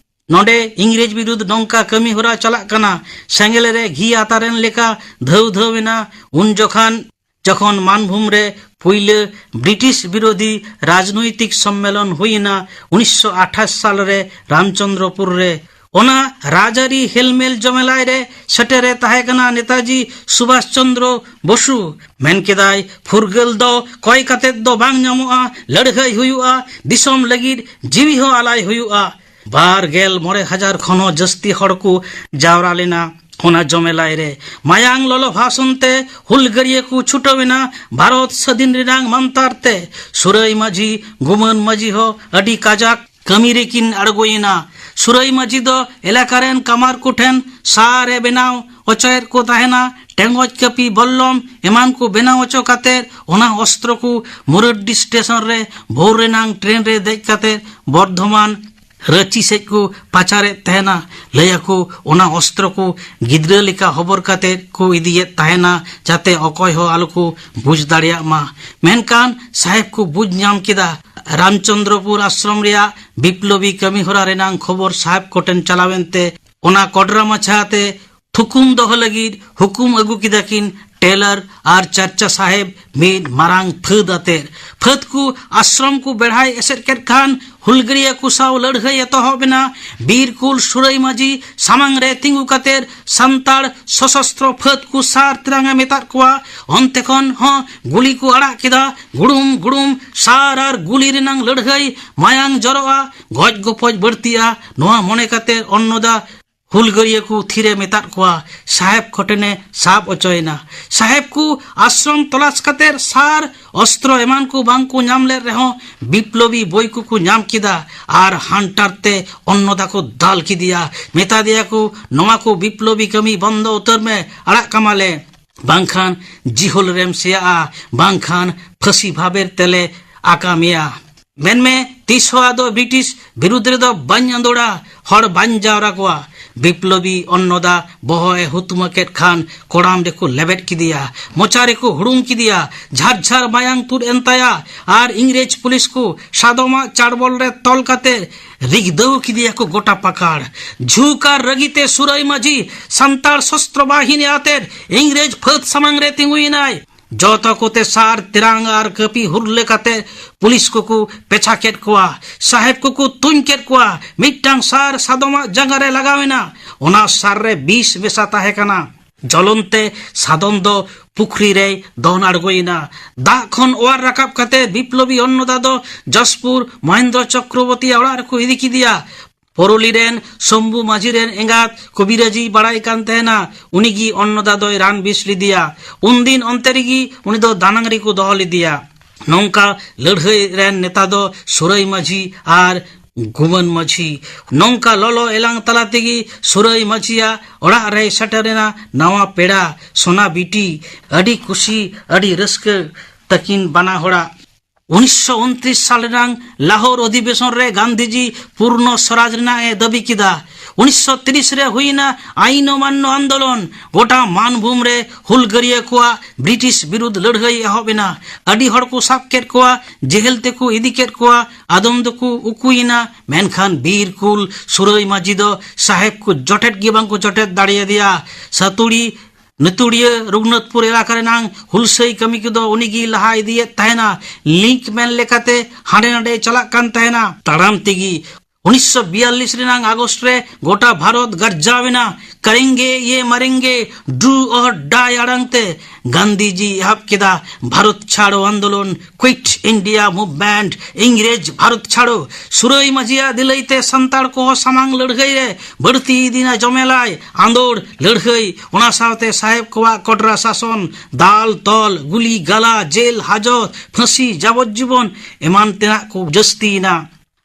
ᱱᱚᱰᱮ ᱤᱝᱨᱮᱡᱽ ᱵᱤᱨᱩᱫᱷ ᱱᱚᱝᱠᱟ ᱠᱟᱹᱢᱤ ᱦᱚᱨᱟ ᱪᱟᱞᱟᱜ ᱠᱟᱱᱟ᱾ ᱥᱮᱸᱜᱮᱞ ᱨᱮ ᱜᱷᱤ ᱟᱛᱟᱨᱮᱱ ᱞᱮᱠᱟ ᱫᱷᱟᱹᱣ ᱫᱷᱟᱹᱣ ᱮᱱᱟ᱾ ᱩᱱ ᱡᱚᱠᱷᱟᱱ ᱡᱚᱠᱷᱚᱱ ᱢᱟᱱᱵᱷᱩᱢ ᱨᱮ ᱯᱩᱭᱞᱟᱹ ᱵᱨᱤᱴᱤᱥ ᱵᱤᱨᱳᱫᱷᱤ ᱨᱟᱡᱽᱱᱳᱭᱛᱤᱠ ᱥᱚᱢᱢᱮᱞᱚᱱ ᱦᱩᱭ ᱮᱱᱟ ᱩᱱᱤᱥᱥᱚ ᱟᱴᱷᱟᱥ ᱥᱟᱞ ᱨᱮ ᱨᱟᱢᱪᱚᱸᱫᱽᱨᱚᱯᱩᱨ ᱨᱮ᱾ ᱚᱱᱟ ᱨᱟᱡᱽᱟᱹᱨᱤ ᱦᱮᱞᱢᱮᱞ ᱡᱚᱢᱮᱞᱟᱭ ᱨᱮ ᱥᱮᱴᱮᱨᱮ ᱛᱟᱦᱮᱸ ᱠᱟᱱᱟ ᱱᱮᱛᱟᱡᱤ ᱥᱩᱵᱷᱟᱥ ᱪᱚᱸᱫᱽᱨᱚ ᱵᱚᱥᱩ᱾ ᱢᱮᱱ ᱠᱮᱫᱟᱭ, "ᱯᱷᱩᱨᱜᱟᱹᱞ ᱫᱚ ᱠᱚᱭ ᱠᱟᱛᱮᱫ ᱫᱚ ᱵᱟᱝ ᱧᱟᱢᱚᱜᱼᱟ, ᱞᱟᱹᱲᱦᱟᱹᱭ ᱦᱩᱭᱩᱜᱼᱟ, ᱫᱤᱥᱚᱢ ᱞᱟᱹᱜᱤᱫ ᱡᱤᱣᱤ ᱦᱚᱸ ᱟᱞᱟᱭ ᱦᱩᱭᱩᱜᱼᱟ᱾" ᱵᱟᱨ ᱜᱮᱞ ᱢᱚᱬᱮ ᱦᱟᱡᱟᱨ ᱠᱷᱚᱱ ᱦᱚᱸ ᱡᱟᱹᱥᱛᱤ ᱦᱚᱲ ᱠᱚ ᱡᱟᱣᱨᱟ ᱞᱮᱱᱟ ᱚᱱᱟ ᱡᱚᱢᱮᱞᱟᱭ ᱨᱮ᱾ ᱢᱟᱭᱟᱝ ᱞᱚᱞᱚ ᱵᱷᱟᱥᱚᱱ ᱛᱮ ᱦᱩᱞᱜᱟᱹᱨᱤᱭᱟᱹ ᱠᱚ ᱪᱷᱩᱴᱟᱹᱣ ᱮᱱᱟ ᱵᱷᱟᱨᱚᱛ ᱥᱟᱹᱫᱷᱤᱱ ᱨᱮᱱᱟᱜ ᱢᱟᱱᱛᱟᱨ ᱛᱮ᱾ ᱥᱩᱨᱟᱹᱭ ᱢᱟᱹᱡᱷᱤ, ᱜᱩᱢᱟᱹᱱ ᱢᱟᱹᱡᱷᱤ ᱦᱚᱸ ᱟᱹᱰᱤ ᱠᱟᱡᱟᱠ ᱠᱟᱹᱢᱤ ᱨᱮᱠᱤᱱ ᱟᱬᱜᱚᱭᱮᱱᱟ᱾ ᱥᱩᱨᱟᱹᱭ ᱢᱟᱹᱡᱷᱤ ᱫᱚ ᱮᱞᱟᱠᱟ ᱨᱮᱱ ᱠᱟᱢᱟᱨ ᱠᱚᱴᱷᱮᱱ ᱥᱟᱨ ᱮ ᱵᱮᱱᱟᱣ ᱚᱪᱚᱭᱮᱫ ᱠᱚ ᱛᱟᱦᱮᱱᱟ᱾ ᱴᱮᱸᱜᱚᱪ, ᱠᱟᱹᱯᱤ, ᱵᱚᱞᱞᱚᱢ ᱮᱢᱟᱱ ᱠᱚ ᱵᱮᱱᱟᱣ ᱚᱪᱚ ᱠᱟᱛᱮ ᱚᱱᱟ ᱚᱥᱛᱨᱚ ᱠᱚ ᱢᱩᱨᱟᱰᱰᱤ ᱥᱴᱮᱥᱚᱱ ᱨᱮ ᱵᱷᱳᱨ ᱨᱮᱱᱟᱝ ᱴᱨᱮᱱ ᱨᱮ ᱫᱮᱡ ᱠᱟᱛᱮ ᱵᱚᱨᱫᱷᱚᱢᱟᱱ ᱨᱟᱺᱪᱤ ᱥᱮᱫ ᱠᱚ ᱯᱟᱪᱟᱨᱮᱫ ᱛᱟᱦᱮᱱᱟ᱾ ᱞᱟᱹᱭᱟᱠᱚ ᱚᱱᱟ ᱚᱥᱛᱨᱚ ᱠᱚ ᱜᱤᱫᱽᱨᱟᱹ ᱞᱮᱠᱟ ᱦᱚᱵᱚᱨ ᱠᱟᱛᱮ ᱠᱚ ᱤᱫᱤᱭᱮᱫ ᱛᱟᱦᱮᱱᱟ, ᱡᱟᱛᱮ ᱚᱠᱚᱭ ᱦᱚᱸ ᱟᱞᱚ ᱠᱚ ᱵᱩᱡᱽ ᱫᱟᱲᱮᱭᱟᱜ ᱢᱟ᱾ ᱢᱮᱱᱠᱷᱟᱱ ᱥᱟᱦᱮᱵᱽ ᱠᱚ ᱵᱩᱡᱽ ᱧᱟᱢ ᱠᱮᱫᱟ, ᱨᱟᱢᱪᱚᱸᱫᱽᱨᱚᱯᱩᱨ ᱟᱥᱨᱚᱢ ᱨᱮᱭᱟᱜ ᱵᱤᱯᱞᱚᱵᱤ ᱠᱟᱹᱢᱤ ᱦᱚᱨᱟ ᱨᱮᱱᱟᱝ ᱠᱷᱚᱵᱚᱨ ᱥᱟᱦᱮᱵᱽ ᱠᱚᱴᱷᱮᱱ ᱪᱟᱞᱟᱣᱮᱱ ᱛᱮ ᱚᱱᱟ ᱠᱚᱰᱨᱟ ᱢᱟᱪᱷᱟ ᱛᱮ ᱛᱷᱩᱠᱩᱢ ᱫᱚᱦᱚ ᱞᱟᱹᱜᱤᱫ ᱦᱩᱠᱩᱢ ᱟᱹᱜᱩ ᱠᱮᱫᱟ ᱠᱤᱱ ᱴᱮᱞᱟᱨ ᱟᱨ ᱪᱟᱨᱪᱟ ᱥᱟᱦᱮᱵᱽ ᱢᱤᱫ ᱢᱟᱨᱟᱝ ᱯᱷᱟᱹᱫ ᱟᱛᱮᱫ᱾ ᱯᱷᱟᱹᱫ ᱠᱚ ᱟᱥᱨᱚᱢ ᱠᱚ ᱵᱮᱲᱦᱟᱭ ᱮᱥᱮᱫ ᱠᱮᱫ ᱠᱷᱟᱱ ᱦᱩᱞᱜᱟᱹᱨᱤᱭᱟᱹ ᱠᱚ ᱥᱟᱶ ᱞᱟᱹᱲᱦᱟᱹᱭ ᱮᱛᱚᱦᱚᱵ ᱮᱱᱟ᱾ ᱵᱤᱨ ᱠᱩᱞ ᱥᱩᱨᱟᱹᱭ ᱢᱟᱹᱡᱷᱤ ᱥᱟᱢᱟᱝ ᱨᱮ ᱛᱤᱸᱜᱩ ᱠᱟᱛᱮᱫ ᱥᱟᱱᱛᱟᱲ ᱥᱚᱥᱚᱥᱛᱨᱚ ᱯᱷᱟᱹᱫ ᱠᱚ ᱥᱟᱨ ᱛᱮᱨᱟᱝ ᱮ ᱢᱮᱛᱟᱫ ᱠᱚᱣᱟ᱾ ᱚᱱᱛᱮ ᱠᱷᱚᱱ ᱦᱚᱸ ᱜᱩᱞᱤ ᱠᱚ ᱟᱲᱟᱜ ᱠᱮᱫᱟ᱾ ᱜᱩᱲᱩᱢ ᱜᱩᱲᱩᱢ ᱥᱟᱨ ᱟᱨ ᱜᱩᱞᱤ ᱨᱮᱱᱟᱝ ᱞᱟᱹᱲᱦᱟᱹᱭ, ᱢᱟᱭᱟᱝ ᱡᱚᱨᱚᱜᱼᱟ, ᱜᱚᱡ ᱜᱚᱯᱚᱡ ᱵᱟᱹᱲᱛᱤᱜᱼᱟ᱾ ᱱᱚᱣᱟ ᱢᱚᱱᱮ ᱠᱟᱛᱮᱫ ᱚᱱᱱᱚᱫᱟ ᱦᱩᱞᱜᱟᱹᱨᱤᱭᱟᱹ ᱠᱚ ᱛᱷᱤᱨᱮ ᱢᱮᱛᱟᱫ ᱠᱚᱣᱟ, ᱥᱟᱦᱮᱵᱽ ᱠᱚᱴᱷᱮᱱᱮ ᱥᱟᱵ ᱚᱪᱚᱭᱮᱱᱟ᱾ ᱥᱟᱦᱮᱵᱽ ᱠᱚ ᱟᱥᱨᱚᱢ ᱛᱚᱞᱟᱥ ᱠᱟᱛᱮᱫ ᱥᱟᱨ, ᱚᱥᱛᱨᱚ ᱮᱢᱟᱱ ᱠᱚ ᱵᱟᱝ ᱠᱚ ᱧᱟᱢ ᱞᱮᱫ ᱨᱮᱦᱚᱸ ᱵᱤᱯᱞᱚᱵᱤ ᱵᱳᱭ ᱠᱚᱠᱚ ᱧᱟᱢ ᱠᱮᱫᱟ ᱟᱨ ᱦᱟᱱᱴᱟᱨ ᱛᱮ ᱚᱱᱱᱚᱫᱟ ᱠᱚ ᱫᱟᱞ ᱠᱮᱫᱮᱭᱟ᱾ ᱢᱮᱛᱟ ᱫᱮᱭᱟ ᱠᱚ, "ᱱᱚᱣᱟ ᱠᱚ ᱵᱤᱯᱞᱚᱵᱤ ᱠᱟᱹᱢᱤ ᱵᱚᱱᱫᱚ ᱩᱛᱟᱹᱨ ᱢᱮ, ᱟᱲᱟᱜ ᱠᱟᱢᱟᱞᱮ, ᱵᱟᱝᱠᱷᱟᱱ ᱡᱤᱦᱚᱞ ᱨᱮᱢ ᱥᱮᱭᱟᱜᱼᱟ, ᱵᱟᱝᱠᱷᱟᱱ ᱯᱷᱟᱹᱥᱤ ᱵᱷᱟᱵᱮᱨ ᱛᱮᱞᱮ ᱟᱠᱟ ᱢᱮᱭᱟ᱾ ᱢᱮᱱᱢᱮ, ᱛᱤᱥ ᱦᱚᱸ ᱟᱫᱚ ᱵᱨᱤᱴᱤᱥ ᱵᱤᱨᱩᱫᱽ ᱨᱮᱫᱚ ᱵᱟᱹᱧ ᱟᱸᱫᱳᱲᱟ, ᱦᱚᱲ ᱵᱟᱹᱧ ᱡᱟᱣᱨᱟ ᱠᱚᱣᱟ᱾" ᱵᱤᱯᱞᱚᱵᱤ ᱚᱱᱱᱚᱫᱟ ᱵᱚᱦᱚᱜ ᱮ ᱦᱩᱛᱢᱟᱹ ᱠᱮᱫ ᱠᱷᱟᱱ ᱠᱚᱲᱟᱢ ᱨᱮᱠᱚ ᱞᱮᱵᱮᱫ ᱠᱮᱫᱮᱭᱟ, ᱢᱚᱪᱟ ᱨᱮᱠᱚ ᱦᱩᱲᱩᱝ ᱠᱮᱫᱮᱭᱟ, ᱡᱷᱟᱨ ᱡᱷᱟᱨ ᱢᱟᱭᱟᱝ ᱛᱩᱫ ᱮᱱ ᱛᱟᱭᱟ᱾ ᱟᱨ ᱤᱝᱨᱮᱡᱽ ᱯᱩᱞᱤᱥ ᱠᱚ ᱥᱟᱫᱚᱢᱟᱜ ᱪᱟᱲᱵᱚᱞ ᱨᱮ ᱛᱚᱞ ᱠᱟᱛᱮ ᱨᱤᱜᱫᱟᱹᱣ ᱠᱮᱫᱮᱭᱟ ᱠᱚ ᱜᱚᱴᱟ ᱯᱟᱠᱟᱲ᱾ ᱡᱷᱩᱠ ᱟᱨ ᱨᱟᱹᱜᱤ ᱛᱮ ᱥᱩᱨᱟᱹᱭ ᱢᱟᱹᱡᱷᱤ ᱥᱟᱱᱛᱟᱲ ᱥᱚᱥᱛᱨᱚ ᱵᱟᱦᱤᱱᱤ ᱟᱛᱮᱫ ᱤᱝᱨᱮᱡᱽ ᱯᱷᱟᱹᱫ ᱥᱟᱢᱟᱝ ᱨᱮ ᱛᱤᱸᱜᱩᱭᱮᱱᱟᱭ᱾ ᱡᱚᱛᱚ ᱠᱚᱛᱮ ᱥᱟᱨ, ᱛᱮᱨᱟᱝ ᱟᱨ ᱠᱟᱹᱯᱤ ᱦᱩᱨᱞᱟᱹ ᱠᱟᱛᱮ ᱯᱩᱞᱤᱥ ᱠᱚᱠᱚ ᱯᱮᱪᱷᱟ ᱠᱮᱫ ᱠᱚᱣᱟ᱾ ᱥᱟᱦᱮᱵᱽ ᱠᱚᱠᱚ ᱛᱩᱧ ᱠᱮᱫ ᱠᱚᱣᱟ᱾ ᱢᱤᱫᱴᱟᱝ ᱥᱟᱨ ᱥᱟᱫᱚᱢᱟᱜ ᱡᱟᱸᱜᱟ ᱨᱮ ᱞᱟᱜᱟᱣ ᱮᱱᱟ᱾ ᱚᱱᱟ ᱥᱟᱨ ᱨᱮ ᱵᱤᱥ ᱢᱮᱥᱟ ᱛᱟᱦᱮᱸ ᱠᱟᱱᱟ᱾ ᱡᱚᱞᱚᱱ ᱛᱮ ᱥᱟᱫᱚᱢ ᱫᱚ ᱯᱩᱠᱷᱨᱤ ᱨᱮᱭ ᱫᱚᱱ ᱟᱬᱜᱚᱭᱮᱱᱟ᱾ ᱫᱟᱜ ᱠᱷᱚᱱ ᱚᱣᱟᱨ ᱨᱟᱠᱟᱵ ᱠᱟᱛᱮ ᱵᱤᱯᱞᱚᱵᱤ ᱚᱱᱱᱚᱫᱟ ᱫᱚ ᱡᱚᱥᱯᱩᱨ ᱢᱚᱦᱮᱱᱫᱨᱚ ᱪᱚᱠᱨᱚᱵᱚᱨᱛᱤᱭᱟᱜ ᱚᱲᱟᱜ ᱨᱮᱠᱚ ᱤᱫᱤ ᱠᱮᱫᱮᱭᱟ᱾ ᱯᱚᱨᱚᱞᱤ ᱨᱮᱱ ᱥᱚᱢᱵᱷᱩ ᱢᱟᱹᱡᱷᱤ ᱨᱮᱱ ᱮᱸᱜᱟᱛ ᱠᱚᱵᱤᱨᱟᱹᱡᱤ ᱵᱟᱲᱟᱭ ᱠᱟᱱ ᱛᱟᱦᱮᱱᱟ᱾ ᱩᱱᱤᱜᱮ ᱚᱱᱱᱚᱫᱟ ᱫᱚᱭ ᱨᱟᱱ ᱵᱮᱥ ᱞᱮᱫᱮᱭᱟ᱾ ᱩᱱᱫᱤᱱ ᱚᱱᱛᱮ ᱨᱮᱜᱮ ᱩᱱᱤ ᱫᱚ ᱫᱟᱱᱟᱝ ᱨᱮᱠᱚ ᱫᱚᱦᱚ ᱞᱮᱫᱮᱭᱟ᱾ ᱱᱚᱝᱠᱟ ᱞᱟᱹᱲᱦᱟᱹᱭ ᱨᱮᱱ ᱱᱮᱛᱟ ᱫᱚ ᱥᱩᱨᱟᱹᱭ ᱢᱟᱹᱡᱷᱤ ᱟᱨ ᱜᱩᱢᱟᱹᱱ ᱢᱟᱹᱡᱷᱤ᱾ ᱱᱚᱝᱠᱟ ᱞᱚᱞᱚ ᱮᱞᱟᱝ ᱛᱟᱞᱟ ᱛᱮᱜᱮ ᱥᱩᱨᱟᱹᱭ ᱢᱟᱹᱡᱷᱤᱭᱟᱜ ᱚᱲᱟᱜ ᱨᱮᱭ ᱥᱮᱴᱮᱨᱮᱱᱟ ᱱᱟᱣᱟ ᱯᱮᱲᱟ ᱥᱳᱱᱟ ᱵᱤᱴᱤ᱾ ᱟᱹᱰᱤ ᱠᱩᱥᱤ, ᱟᱹᱰᱤ ᱨᱟᱹᱥᱠᱟᱹ ᱛᱟᱹᱠᱤᱱ ᱵᱟᱱᱟ ᱦᱚᱲᱟᱜ᱾ ᱩᱱᱤᱥᱥᱚ ᱩᱱᱛᱨᱤᱥ ᱥᱟᱞ ᱨᱮᱱᱟᱝ ᱞᱟᱦᱳᱨ ᱚᱫᱷᱤᱵᱮᱥᱚᱱ ᱨᱮ ᱜᱟᱱᱫᱷᱤᱡᱤ ᱯᱩᱨᱱᱚ ᱥᱚᱨᱟᱡᱽ ᱨᱮᱱᱟᱜ ᱮ ᱫᱟᱹᱵᱤ ᱠᱮᱫᱟ᱾ ᱩᱱᱤᱥᱥᱚ ᱛᱤᱨᱤᱥ ᱨᱮ ᱦᱩᱭᱱᱟ ᱟᱭᱤᱱ ᱚᱢᱟᱱᱱᱚ ᱟᱱᱫᱳᱞᱚᱱ᱾ ᱜᱚᱴᱟ ᱢᱟᱱᱵᱷᱩᱢ ᱨᱮ ᱦᱩᱞᱜᱟᱹᱨᱤᱭᱟᱹ ᱠᱚᱣᱟᱜ ᱵᱨᱤᱴᱤᱥ ᱵᱤᱨᱩᱫᱷ ᱞᱟᱹᱲᱦᱟᱹᱭ ᱮᱦᱚᱵ ᱮᱱᱟ᱾ ᱟᱹᱰᱤ ᱦᱚᱲ ᱠᱚ ᱥᱟᱵ ᱠᱮᱫ ᱠᱚᱣᱟ, ᱡᱮᱦᱮᱞ ᱛᱮᱠᱚ ᱤᱫᱤ ᱠᱮᱫ ᱠᱚᱣᱟ, ᱟᱫᱚᱢ ᱫᱚᱠᱚ ᱩᱠᱩᱭᱮᱱᱟ᱾ ᱢᱮᱱᱠᱷᱟᱱ ᱵᱤᱨ ᱠᱩᱞ ᱥᱩᱨᱟᱹᱭ ᱢᱟᱹᱡᱷᱤ ᱫᱚ ᱥᱟᱦᱮᱵᱽ ᱠᱚ ᱡᱚᱴᱮᱫ ᱜᱮ ᱵᱟᱝ ᱠᱚ ᱡᱚᱴᱮᱫ ᱫᱟᱲᱮᱭᱟᱫᱮᱭᱟ᱾ ᱥᱟᱹᱛᱩᱲᱤ ᱱᱤᱛᱩᱲᱤᱭᱟᱹ ᱨᱩᱜᱷᱩᱱᱟᱛᱷᱯᱩᱨ ᱮᱞᱟᱠᱟ ᱨᱮᱱᱟᱝ ᱦᱩᱞᱥᱟᱹᱭ ᱠᱟᱹᱢᱤ ᱠᱚᱫᱚ ᱩᱱᱤᱜᱮ ᱞᱟᱦᱟ ᱤᱫᱤᱭᱮᱫ ᱛᱟᱦᱮᱱᱟ᱾ ᱞᱤᱝᱠ ᱢᱮᱱ ᱞᱮᱠᱟᱛᱮ ᱦᱟᱸᱰᱮ ᱱᱟᱰᱮ ᱪᱟᱞᱟᱜ ᱠᱟᱱ ᱛᱟᱦᱮᱱᱟ ᱛᱟᱲᱟᱢ ᱛᱮᱜᱮ᱾ ᱩᱱᱤᱥᱥᱚ ᱵᱤᱭᱟᱞᱞᱤᱥ ᱨᱮᱱᱟᱝ ᱟᱜᱚᱥᱴ ᱨᱮ ᱜᱚᱴᱟ ᱵᱷᱟᱨᱚᱛ ᱜᱟᱨᱡᱟᱣ ᱮᱱᱟ᱾ ᱠᱟᱨᱮᱝᱜᱮ ᱭᱮ ᱢᱟᱨᱮᱝᱜᱮ, ᱰᱩ ᱚᱨ ᱰᱟᱭ ᱟᱲᱟᱝ ᱛᱮ ᱜᱟᱱᱫᱷᱤᱡᱤ ᱮᱦᱚᱵ ᱠᱮᱫᱟ ᱵᱷᱟᱨᱚᱛ ᱪᱷᱟᱲᱚ ᱟᱱᱫᱳᱞᱚᱱ, ᱠᱩᱭᱤᱴ ᱤᱱᱰᱤᱭᱟ ᱢᱩᱵᱷᱢᱮᱱᱴ, ᱤᱝᱨᱮᱡᱽ ᱵᱷᱟᱨᱚᱛ ᱪᱷᱟᱲᱚ᱾ ᱥᱩᱨᱟᱹᱭ ᱢᱟᱹᱡᱷᱤᱭᱟᱜ ᱫᱤᱞᱟᱹᱭ ᱛᱮ ᱥᱟᱱᱛᱟᱲ ᱠᱚᱦᱚᱸ ᱥᱟᱢᱟᱝ ᱞᱟᱹᱲᱦᱟᱹᱭ ᱨᱮ ᱵᱟᱹᱲᱛᱤ ᱤᱫᱤᱱᱟ ᱡᱚᱢᱮᱞᱟᱭ ᱟᱸᱫᱳᱲ ᱞᱟᱹᱲᱦᱟᱹᱭ᱾ ᱚᱱᱟ ᱥᱟᱶᱛᱮ ᱥᱟᱦᱮᱵᱽ ᱠᱚᱣᱟᱜ ᱠᱚᱰᱨᱟ ᱥᱟᱥᱚᱱ, ᱫᱟᱞ ᱛᱚᱞ, ᱜᱩᱞᱤ ᱜᱟᱞᱟ, ᱡᱮᱞ ᱦᱟᱡᱚᱛ, ᱯᱷᱟᱹᱥᱤ, ᱡᱟᱵᱚᱡᱡᱤᱵᱚᱱ ᱮᱢᱟᱱ ᱛᱮᱱᱟᱜ ᱠᱚ ᱡᱟᱹᱥᱛᱤᱭᱮᱱᱟ᱾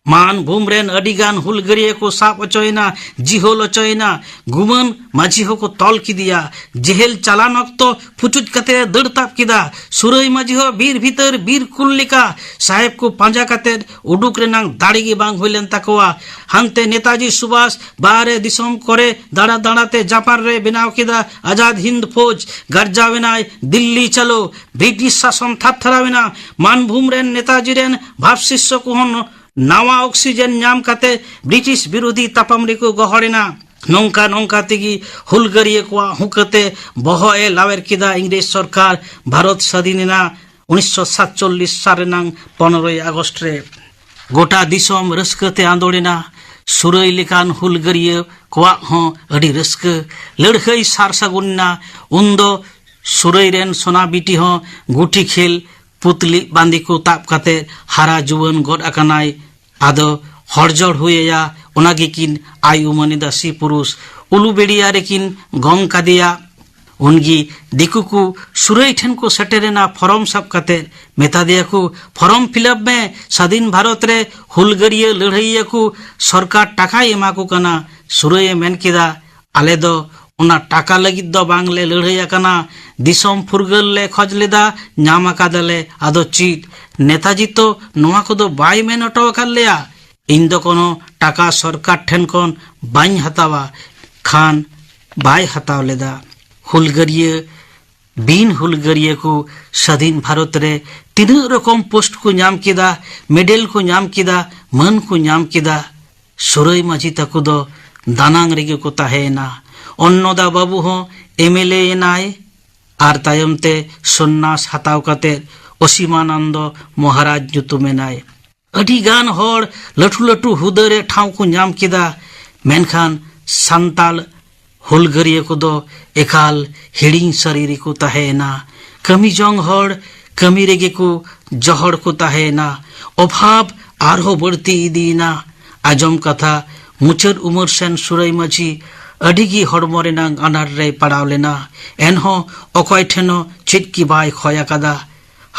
ᱢᱟᱱᱵᱷᱩᱢ ᱨᱮᱱ ᱟᱹᱰᱤ ᱜᱟᱱ ᱦᱩᱞᱜᱟᱹᱨᱤᱭᱟᱹ ᱠᱚ ᱥᱟᱵ ᱚᱪᱚᱭᱮᱱᱟ, ᱡᱤᱦᱳᱞ ᱚᱪᱚᱭᱮᱱᱟ᱾ ᱜᱩᱢᱟᱹᱱ ᱢᱟᱹᱡᱷᱤ ᱦᱚᱸᱠᱚ ᱛᱚᱞ ᱠᱮᱫᱮᱭᱟ᱾ ᱡᱮᱦᱮᱞ ᱪᱟᱞᱟᱱ ᱚᱠᱛᱚ ᱯᱩᱪᱩᱡ ᱠᱟᱛᱮ ᱫᱟᱹᱲ ᱛᱟᱵ ᱠᱮᱫᱟ᱾ ᱥᱩᱨᱟᱹᱭ ᱢᱟᱹᱡᱷᱤ ᱦᱚᱸ ᱵᱤᱨ ᱵᱷᱤᱛᱟᱹᱨ ᱵᱤᱨ ᱠᱩᱞ ᱞᱮᱠᱟ ᱥᱟᱦᱮᱵᱽ ᱠᱚ ᱯᱟᱸᱡᱟ ᱠᱟᱛᱮ ᱩᱰᱩᱠ ᱨᱮᱱᱟᱝ ᱫᱟᱲᱮ ᱜᱮ ᱵᱟᱝ ᱦᱩᱭ ᱞᱮᱱ ᱛᱟᱠᱚᱣᱟ᱾ ᱦᱟᱱᱛᱮ ᱱᱮᱛᱟᱡᱤ ᱥᱩᱵᱷᱟᱥ ᱵᱟᱦᱨᱮ ᱫᱤᱥᱚᱢ ᱠᱚᱨᱮ ᱫᱟᱬᱟ ᱫᱟᱬᱟ ᱛᱮ ᱡᱟᱯᱟᱱ ᱨᱮ ᱵᱮᱱᱟᱣ ᱠᱮᱫᱟ ᱟᱡᱟᱫ ᱦᱤᱱᱫ ᱯᱷᱳᱡᱽ᱾ ᱜᱟᱨᱡᱟᱣ ᱮᱱᱟᱭ ᱫᱤᱞᱞᱤ ᱪᱟᱞᱳ᱾ ᱵᱨᱤᱴᱤᱥ ᱥᱟᱥᱚᱱ ᱛᱷᱟᱨ ᱛᱷᱟᱨᱟᱣ ᱮᱱᱟ᱾ ᱢᱟᱱᱵᱷᱩᱢ ᱨᱮᱱ ᱱᱮᱛᱟᱡᱤ ᱨᱮᱱ ᱵᱷᱟᱵᱽ ᱥᱤᱥᱥᱚ ᱠᱚᱦᱚᱸ ᱱᱟᱣᱟ ᱚᱠᱥᱤᱡᱮᱱ ᱧᱟᱢ ᱠᱟᱛᱮ ᱵᱨᱤᱴᱤᱥ ᱵᱤᱨᱳᱫᱷᱤ ᱛᱟᱯᱟᱢ ᱨᱮᱠᱚ ᱜᱚᱦᱚᱲ ᱮᱱᱟ᱾ ᱱᱚᱝᱠᱟ ᱱᱚᱝᱠᱟ ᱛᱮᱜᱮ ᱦᱩᱞᱜᱟᱹᱨᱤᱭᱟᱹ ᱠᱚᱣᱟᱜ ᱦᱩᱠᱟᱹᱛᱮ ᱵᱚᱦᱚᱜ ᱮ ᱞᱟᱣᱮᱨ ᱠᱮᱫᱟ ᱤᱝᱨᱮᱡᱽ ᱥᱚᱨᱠᱟᱨ᱾ ᱵᱷᱟᱨᱚᱛ ᱥᱟᱹᱫᱷᱤᱱ ᱮᱱᱟ ᱩᱱᱤᱥᱥᱚ ᱥᱟᱛᱪᱚᱞᱞᱤᱥ ᱥᱟᱞ ᱨᱮᱱᱟᱝ ᱯᱚᱱᱨᱚᱭ ᱟᱜᱚᱥᱴ ᱨᱮ᱾ ᱜᱚᱴᱟ ᱫᱤᱥᱚᱢ ᱨᱟᱹᱥᱠᱟᱹ ᱛᱮ ᱟᱸᱫᱳᱲ ᱮᱱᱟ᱾ ᱥᱩᱨᱟᱹᱭ ᱞᱮᱠᱟᱱ ᱦᱩᱞᱜᱟᱹᱨᱤᱭᱟᱹ ᱠᱚᱣᱟᱜ ᱦᱚᱸ ᱟᱹᱰᱤ ᱨᱟᱹᱥᱠᱟᱹ᱾ ᱞᱟᱹᱲᱦᱟᱹᱭ ᱥᱟᱨ ᱥᱟᱹᱜᱩᱱ ᱮᱱᱟ᱾ ᱩᱱᱫᱚ ᱥᱩᱨᱟᱹᱭ ᱨᱮᱱ ᱥᱚᱱᱟ ᱵᱤᱴᱤ ᱦᱚᱸ ᱜᱩᱴᱷᱤ ᱠᱷᱮᱞ ᱯᱩᱛᱞᱤ ᱵᱟᱸᱫᱤ ᱠᱚ ᱛᱟᱵ ᱠᱟᱛᱮ ᱦᱟᱨᱟ ᱡᱩᱣᱟᱹᱱ ᱜᱚᱫ ᱟᱠᱟᱱᱟᱭ᱾ ᱟᱫᱚ ᱦᱚᱲᱡᱚᱲ ᱦᱩᱭ ᱟᱭᱟ, ᱚᱱᱟ ᱜᱮᱠᱤᱱ ᱟᱭ ᱩᱢᱟᱹᱱ ᱮᱫᱟ ᱥᱤ ᱯᱩᱨᱩᱥ᱾ ᱩᱞᱩᱵᱮᱲᱤᱭᱟ ᱨᱮᱠᱤᱱ ᱜᱚᱝ ᱠᱟᱫᱮᱭᱟ᱾ ᱩᱱᱜᱮ ᱫᱤᱠᱩ ᱠᱚ ᱥᱩᱨᱟᱹᱭ ᱴᱷᱮᱱ ᱠᱚ ᱥᱮᱴᱮᱨᱮᱱᱟ ᱯᱷᱚᱨᱚᱢ ᱥᱟᱵ ᱠᱟᱛᱮ᱾ ᱢᱮᱛᱟ ᱫᱮᱭᱟ ᱠᱚ, "ᱯᱷᱚᱨᱚᱢ ᱯᱷᱤᱞᱟᱯ ᱢᱮ, ᱥᱟᱫᱷᱤᱱ ᱵᱷᱟᱨᱚᱛ ᱨᱮ ᱦᱩᱞᱜᱟᱹᱨᱤᱭᱟᱹ ᱞᱟᱹᱲᱦᱟᱹᱭᱤᱭᱟᱹ ᱠᱚ ᱥᱚᱨᱠᱟᱨ ᱴᱟᱠᱟᱭ ᱮᱢᱟ ᱠᱚ ᱠᱟᱱᱟ᱾" ᱥᱩᱨᱟᱹᱭᱮ ᱢᱮᱱ ᱠᱮᱫᱟ, "ᱟᱞᱮ ᱫᱚ ᱚᱱᱟ ᱴᱟᱠᱟ ᱞᱟᱹᱜᱤᱫ ᱫᱚ ᱵᱟᱝ ᱞᱮ ᱞᱟᱹᱲᱦᱟᱹᱭ ᱟᱠᱟᱱᱟ᱾ ᱫᱤᱥᱚᱢ ᱯᱷᱩᱨᱜᱟᱹᱞ ᱞᱮ ᱠᱷᱚᱡᱽ ᱞᱮᱫᱟ, ᱧᱟᱢ ᱟᱠᱟᱫᱟᱞᱮ᱾ ᱟᱫᱚ ᱪᱮᱫ? ᱱᱮᱛᱟᱡᱤ ᱛᱚ ᱱᱚᱣᱟ ᱠᱚᱫᱚ ᱵᱟᱭ ᱢᱮᱱ ᱦᱚᱴᱚ ᱟᱠᱟᱫ ᱞᱮᱭᱟ᱾ ᱤᱧ ᱫᱚ ᱠᱳᱱᱳ ᱴᱟᱠᱟ ᱥᱚᱨᱠᱟᱨ ᱴᱷᱮᱱ ᱠᱷᱚᱱ ᱵᱟᱹᱧ ᱦᱟᱛᱟᱣᱟ, ᱠᱷᱟᱱ ᱵᱟᱭ ᱦᱟᱛᱟᱣ ᱞᱮᱫᱟ᱾ ᱦᱩᱞᱜᱟᱹᱨᱤᱭᱟᱹ, ᱵᱤᱱ ᱦᱩᱞᱜᱟᱹᱨᱤᱭᱟᱹ ᱠᱚ ᱥᱟᱹᱫᱷᱤᱱ ᱵᱷᱟᱨᱚᱛ ᱨᱮ ᱛᱤᱱᱟᱹᱜ ᱨᱚᱠᱚᱢ ᱯᱳᱥᱴ ᱠᱚ ᱧᱟᱢ ᱠᱮᱫᱟ, ᱢᱮᱰᱮᱞ ᱠᱚ ᱧᱟᱢ ᱠᱮᱫᱟ, ᱢᱟᱹᱱ ᱠᱚ ᱧᱟᱢ ᱠᱮᱫᱟ᱾ ᱥᱩᱨᱟᱹᱭ ᱢᱟᱹᱡᱷᱤ ᱛᱟᱠᱚ ᱫᱚ ᱫᱟᱱᱟᱝ ᱨᱮᱜᱮ ᱠᱚ ᱛᱟᱦᱮᱸᱭᱮᱱᱟ᱾ ᱚᱱᱱᱚᱫᱟ ᱵᱟᱹᱵᱩ ᱦᱚᱸ ᱮᱢ ᱮᱞ ᱮ ᱮᱱᱟᱭ ᱟᱨ ᱛᱟᱭᱚᱢ ᱛᱮ ᱥᱚᱱᱱᱟᱥ ᱦᱟᱛᱟᱣ ᱠᱟᱛᱮ ᱚᱥᱤᱢᱟᱱᱚᱱᱫᱚ ᱢᱚᱦᱟᱨᱟᱡᱽ ᱧᱩᱛᱩᱢ ᱮᱱᱟᱭ᱾ ᱟᱹᱰᱤ ᱜᱟᱱ ᱦᱚᱲ ᱞᱟᱹᱴᱩ ᱞᱟᱹᱴᱩ ᱦᱩᱫᱟᱹ ᱨᱮ ᱴᱷᱟᱶ ᱠᱚ ᱧᱟᱢ ᱠᱮᱫᱟ, ᱢᱮᱱᱠᱷᱟᱱ ᱥᱟᱱᱛᱟᱲ ᱦᱩᱞᱜᱟᱹᱨᱤᱭᱟᱹ ᱠᱚᱫᱚ ᱮᱠᱟᱞ ᱦᱤᱲᱤᱧ ᱥᱟᱹᱨᱤ ᱨᱮᱠᱚ ᱛᱟᱦᱮᱸᱭᱮᱱᱟ᱾ ᱠᱟᱹᱢᱤ ᱡᱚᱝ ᱦᱚᱲ ᱠᱟᱹᱢᱤ ᱨᱮᱜᱮ ᱠᱚ ᱡᱚᱦᱚᱲ ᱠᱚ ᱛᱟᱦᱮᱸᱭᱮᱱᱟ᱾ ᱚᱵᱷᱟᱵᱽ ᱟᱨᱦᱚᱸ ᱵᱟᱹᱲᱛᱤ ᱤᱫᱤᱭᱮᱱᱟ᱾ ᱟᱸᱡᱚᱢ ᱠᱟᱛᱷᱟ, ᱢᱩᱪᱟᱹᱫ ᱩᱢᱮᱨ ᱥᱮᱱ ᱥᱩᱨᱟᱹᱭ ᱢᱟᱹᱡᱷᱤ ᱟᱹᱰᱤ ᱜᱮ ᱦᱚᱲᱢᱚ ᱨᱮᱱᱟᱝ ᱟᱱᱟᱴ ᱨᱮᱭ ᱯᱟᱲᱟᱣ ᱞᱮᱱᱟ᱾ ᱮᱱᱦᱚᱸ ᱚᱠᱚᱭ ᱴᱷᱮᱱ ᱦᱚᱸ ᱪᱮᱫ ᱜᱮ ᱵᱟᱭ ᱠᱷᱚᱭ ᱟᱠᱟᱫᱟ᱾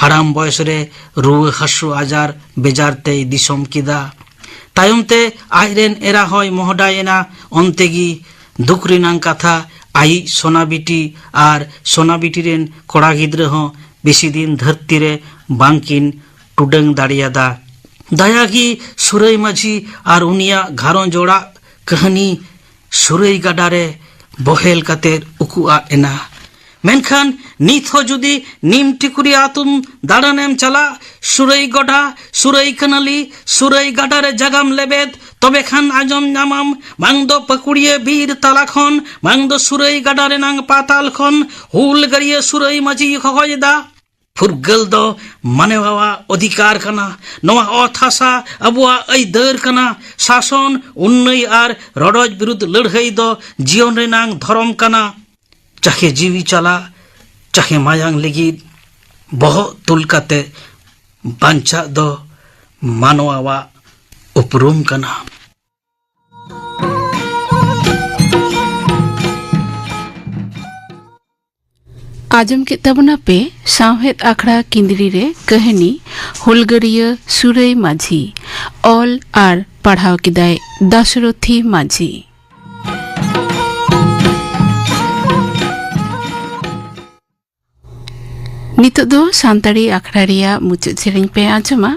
ᱦᱟᱲᱟᱢ ᱵᱚᱭᱮᱥ ᱨᱮ ᱨᱩᱣᱟᱹ ᱦᱟᱹᱥᱩ ᱟᱡᱟᱨ ᱵᱮᱡᱟᱨ ᱛᱮᱭ ᱫᱤᱥᱚᱢ ᱠᱮᱫᱟ᱾ ᱛᱟᱭᱚᱢ ᱛᱮ ᱟᱡ ᱨᱮᱱ ᱮᱨᱟ ᱦᱚᱸᱭ ᱢᱚᱦᱰᱟᱭᱮᱱᱟ᱾ ᱚᱱᱛᱮ ᱜᱮ ᱫᱩᱠ ᱨᱮᱱᱟᱝ ᱠᱟᱛᱷᱟ, ᱟᱭᱤᱡ ᱥᱚᱱᱟ ᱵᱤᱴᱤ ᱟᱨ ᱥᱚᱱᱟ ᱵᱤᱴᱤ ᱨᱮᱱ ᱠᱚᱲᱟ ᱜᱤᱫᱽᱨᱟᱹ ᱦᱚᱸ ᱵᱮᱥᱤ ᱫᱤᱱ ᱫᱷᱟᱹᱨᱛᱤ ᱨᱮ ᱵᱟᱝᱠᱤᱱ ᱴᱩᱰᱟᱹᱝ ᱫᱟᱲᱮᱭᱟᱫᱟ᱾ ᱫᱟᱭᱟ ᱜᱮ ᱥᱩᱨᱟᱹᱭ ᱢᱟᱹᱡᱷᱤ ᱟᱨ ᱩᱱᱤᱭᱟᱜ ᱜᱷᱟᱨᱚᱸᱡᱽ ᱚᱲᱟᱜ ᱠᱟᱹᱦᱱᱤ ᱥᱩᱨᱟᱹᱭ ᱜᱟᱰᱟ ᱨᱮ ᱵᱚᱦᱮᱞ ᱠᱟᱛᱮ ᱩᱠᱩ ᱟᱫ ᱮᱱᱟ᱾ ᱢᱮᱱᱠᱷᱟᱱ ᱱᱤᱛ ᱦᱚᱸ ᱡᱩᱫᱤ ᱱᱤᱢ ᱴᱤᱠᱩᱨᱤ ᱟᱹᱛᱩᱢ ᱫᱟᱬᱟᱱᱮᱢ ᱪᱟᱞᱟᱜ, ᱥᱩᱨᱟᱹᱭ ᱜᱚᱰᱟ, ᱥᱩᱨᱟᱹᱭ ᱠᱟᱹᱱᱟᱹᱞᱤ, ᱥᱩᱨᱟᱹᱭ ᱜᱟᱰᱟ ᱨᱮ ᱡᱟᱜᱟᱢ ᱞᱮᱵᱮᱫ, ᱛᱚᱵᱮ ᱠᱷᱟᱱ ᱟᱸᱡᱚᱢ ᱧᱟᱢᱟᱢ, ᱵᱟᱝ ᱫᱚ ᱯᱟᱹᱠᱩᱲᱤᱭᱟᱹ ᱵᱤᱨ ᱛᱟᱞᱟ ᱠᱷᱚᱱ, ᱵᱟᱝ ᱫᱚ ᱥᱩᱨᱟᱹᱭ ᱜᱟᱰᱟ ᱨᱮᱱᱟᱝ ᱯᱟᱛᱟᱞ ᱠᱷᱚᱱ ᱦᱩᱞᱜᱟᱹᱨᱤᱭᱟᱹ ᱥᱩᱨᱟᱹᱭ ᱢᱟᱹᱡᱷᱤᱭ ᱦᱚᱦᱚᱭᱮᱫᱟ᱾ ᱯᱷᱩᱨᱜᱟᱹᱞ ᱫᱚ ᱢᱟᱱᱣᱟᱣᱟᱜ ᱚᱫᱷᱤᱠᱟᱨ ᱠᱟᱱᱟ᱾ ᱱᱚᱣᱟ ᱚᱛ ᱦᱟᱥᱟ ᱟᱵᱚᱣᱟᱜ ᱟᱹᱭᱫᱟᱹᱨ ᱠᱟᱱᱟ᱾ ᱥᱟᱥᱚᱱ, ᱩᱱᱱᱟᱹᱭ ᱟᱨ ᱨᱚᱰᱚᱡ ᱵᱤᱨᱩᱫᱷ ᱞᱟᱹᱲᱦᱟᱹᱭ ᱫᱚ ᱡᱤᱭᱚᱱ ᱨᱮᱱᱟᱝ ᱫᱷᱚᱨᱚᱢ ᱠᱟᱱᱟ᱾ ᱪᱟᱦᱮ ᱡᱤᱣᱤ ᱪᱟᱞᱟᱜ, ᱪᱟᱦᱮ ᱢᱟᱭᱟᱝ ᱞᱟᱹᱜᱤᱫ ᱵᱚᱦᱚᱜ ᱛᱩᱞ ᱠᱟᱛᱮ ᱵᱟᱧᱪᱟᱜ ᱫᱚ ᱢᱟᱱᱣᱟᱣᱟᱜ ᱩᱯᱨᱩᱢ ᱠᱟᱱᱟ᱾ ᱟᱸᱡᱚᱢ ᱠᱮᱫ ᱛᱟᱵᱚᱱᱟ ᱯᱮ ᱥᱟᱶᱦᱮᱫ ᱟᱠᱷᱲᱟ ᱠᱤᱸᱫᱽᱨᱤ ᱨᱮ ᱠᱟᱹᱦᱱᱤ ᱦᱩᱞᱜᱟᱹᱨᱤᱭᱟᱹ ᱥᱩᱨᱟᱹᱭ ᱢᱟᱹᱡᱷᱤ᱾ ᱚᱞ ᱟᱨ ᱯᱟᱲᱦᱟᱣ ᱠᱮᱫᱟᱭ ᱫᱟᱥᱨᱚᱛᱷᱤ ᱢᱟᱹᱡᱷᱤ᱾ ᱱᱤᱛᱚᱜ ᱫᱚ ᱥᱟᱱᱛᱟᱲᱤ ᱟᱠᱷᱲᱟ ᱨᱮᱭᱟᱜ ᱢᱩᱪᱟᱹᱫ ᱥᱮᱨᱮᱧ ᱯᱮ ᱟᱸᱡᱚᱢᱟ,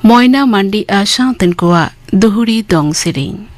ᱢᱚᱭᱱᱟ ᱢᱟᱱᱰᱤ ᱟᱨ ᱥᱟᱶᱛᱮᱱ ᱠᱚᱣᱟᱜ ᱫᱩᱦᱩᱲᱤ ᱫᱚᱝ ᱥᱮᱨᱮᱧ᱾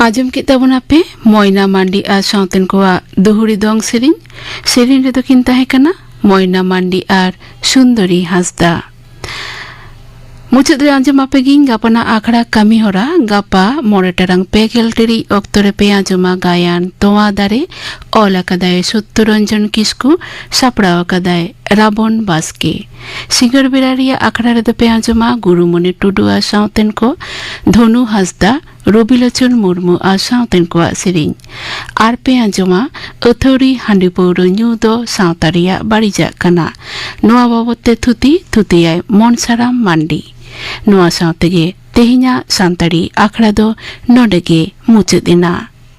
ᱟᱸᱡᱚᱢ ᱠᱮᱫ ᱛᱟᱵᱚᱱᱟᱯᱮ ᱢᱚᱭᱱᱟ ᱢᱟᱱᱰᱤ ᱟᱨ ᱥᱟᱶᱛᱮᱱ ᱠᱚᱣᱟᱜ ᱫᱩᱦᱩᱲᱤ ᱫᱚᱝ ᱥᱮᱨᱮᱧ᱾ ᱥᱮᱨᱮᱧ ᱨᱮᱫᱚ ᱠᱤᱱ ᱛᱟᱦᱮᱸ ᱠᱟᱱᱟ ᱢᱚᱭᱱᱟ ᱢᱟᱱᱰᱤ ᱟᱨ ᱥᱩᱱᱫᱚᱨᱤ ᱦᱟᱸᱥᱫᱟ᱾ ᱢᱩᱪᱟᱹᱫ ᱨᱮ ᱟᱸᱡᱚᱢ ᱟᱯᱮ ᱜᱤᱧ ᱜᱟᱯᱟᱱᱟᱜ ᱟᱠᱷᱲᱟ ᱠᱟᱹᱢᱤ ᱦᱚᱨᱟ᱾ ᱜᱟᱯᱟ ᱢᱚᱬᱮ ᱴᱟᱲᱟᱝ ᱯᱮ ᱜᱮᱞ ᱴᱤᱲᱤᱡ ᱚᱠᱛᱚ ᱨᱮᱯᱮ ᱟᱸᱡᱚᱢᱟ ᱜᱟᱭᱟᱱ ᱛᱚᱣᱟ ᱫᱟᱨᱮ᱾ ᱚᱞ ᱟᱠᱟᱫᱟᱭ ᱥᱚᱛᱭᱚᱨᱚᱧᱡᱚᱱ ᱠᱤᱥᱠᱩ, ᱥᱟᱯᱲᱟᱣ ᱟᱠᱟᱫᱟᱭ ᱨᱟᱵᱚᱱ ᱵᱟᱥᱠᱮ᱾ ᱥᱤᱸᱜᱟᱹᱲ ᱵᱮᱲᱟ ᱨᱮᱭᱟᱜ ᱟᱠᱷᱲᱟ ᱨᱮᱫᱚ ᱯᱮ ᱟᱸᱡᱚᱢᱟ ᱜᱩᱨᱩᱢᱚᱱᱤ ᱴᱩᱰᱩ ᱟᱨ ᱥᱟᱶᱛᱮᱱ ᱠᱚ, ᱫᱷᱚᱱᱩ ᱦᱟᱸᱥᱫᱟ, ᱨᱚᱵᱤᱞᱳᱪᱚᱱ ᱢᱩᱨᱢᱩ ᱟᱨ ᱥᱟᱶᱛᱮᱱ ᱠᱚᱣᱟᱜ ᱥᱮᱨᱮᱧ᱾ ᱟᱨ ᱯᱮ ᱟᱸᱡᱚᱢᱟ ᱟᱹᱛᱷᱟᱹᱣᱲᱤ ᱦᱟᱺᱰᱤ ᱯᱟᱹᱣᱨᱟᱹ ᱧᱩ ᱫᱚ ᱥᱟᱶᱛᱟ ᱨᱮᱭᱟᱜ ᱵᱟᱹᱲᱤᱡᱟᱜ ᱠᱟᱱᱟ᱾ ᱱᱚᱣᱟ ᱵᱟᱵᱚᱛ ᱛᱮ ᱛᱷᱩᱛᱤ, ᱛᱷᱩᱛᱤᱭᱟᱭ ᱢᱚᱱᱥᱟᱨᱟᱢ ᱢᱟᱱᱰᱤ᱾ ᱱᱚᱣᱟ ᱥᱟᱶ ᱛᱮᱜᱮ ᱛᱮᱦᱮᱧᱟᱜ ᱥᱟᱱᱛᱟᱲᱤ ᱟᱠᱷᱲᱟ ᱫᱚ ᱱᱚᱰᱮ ᱜᱮ ᱢᱩᱪᱟᱹᱫ ᱮᱱᱟ᱾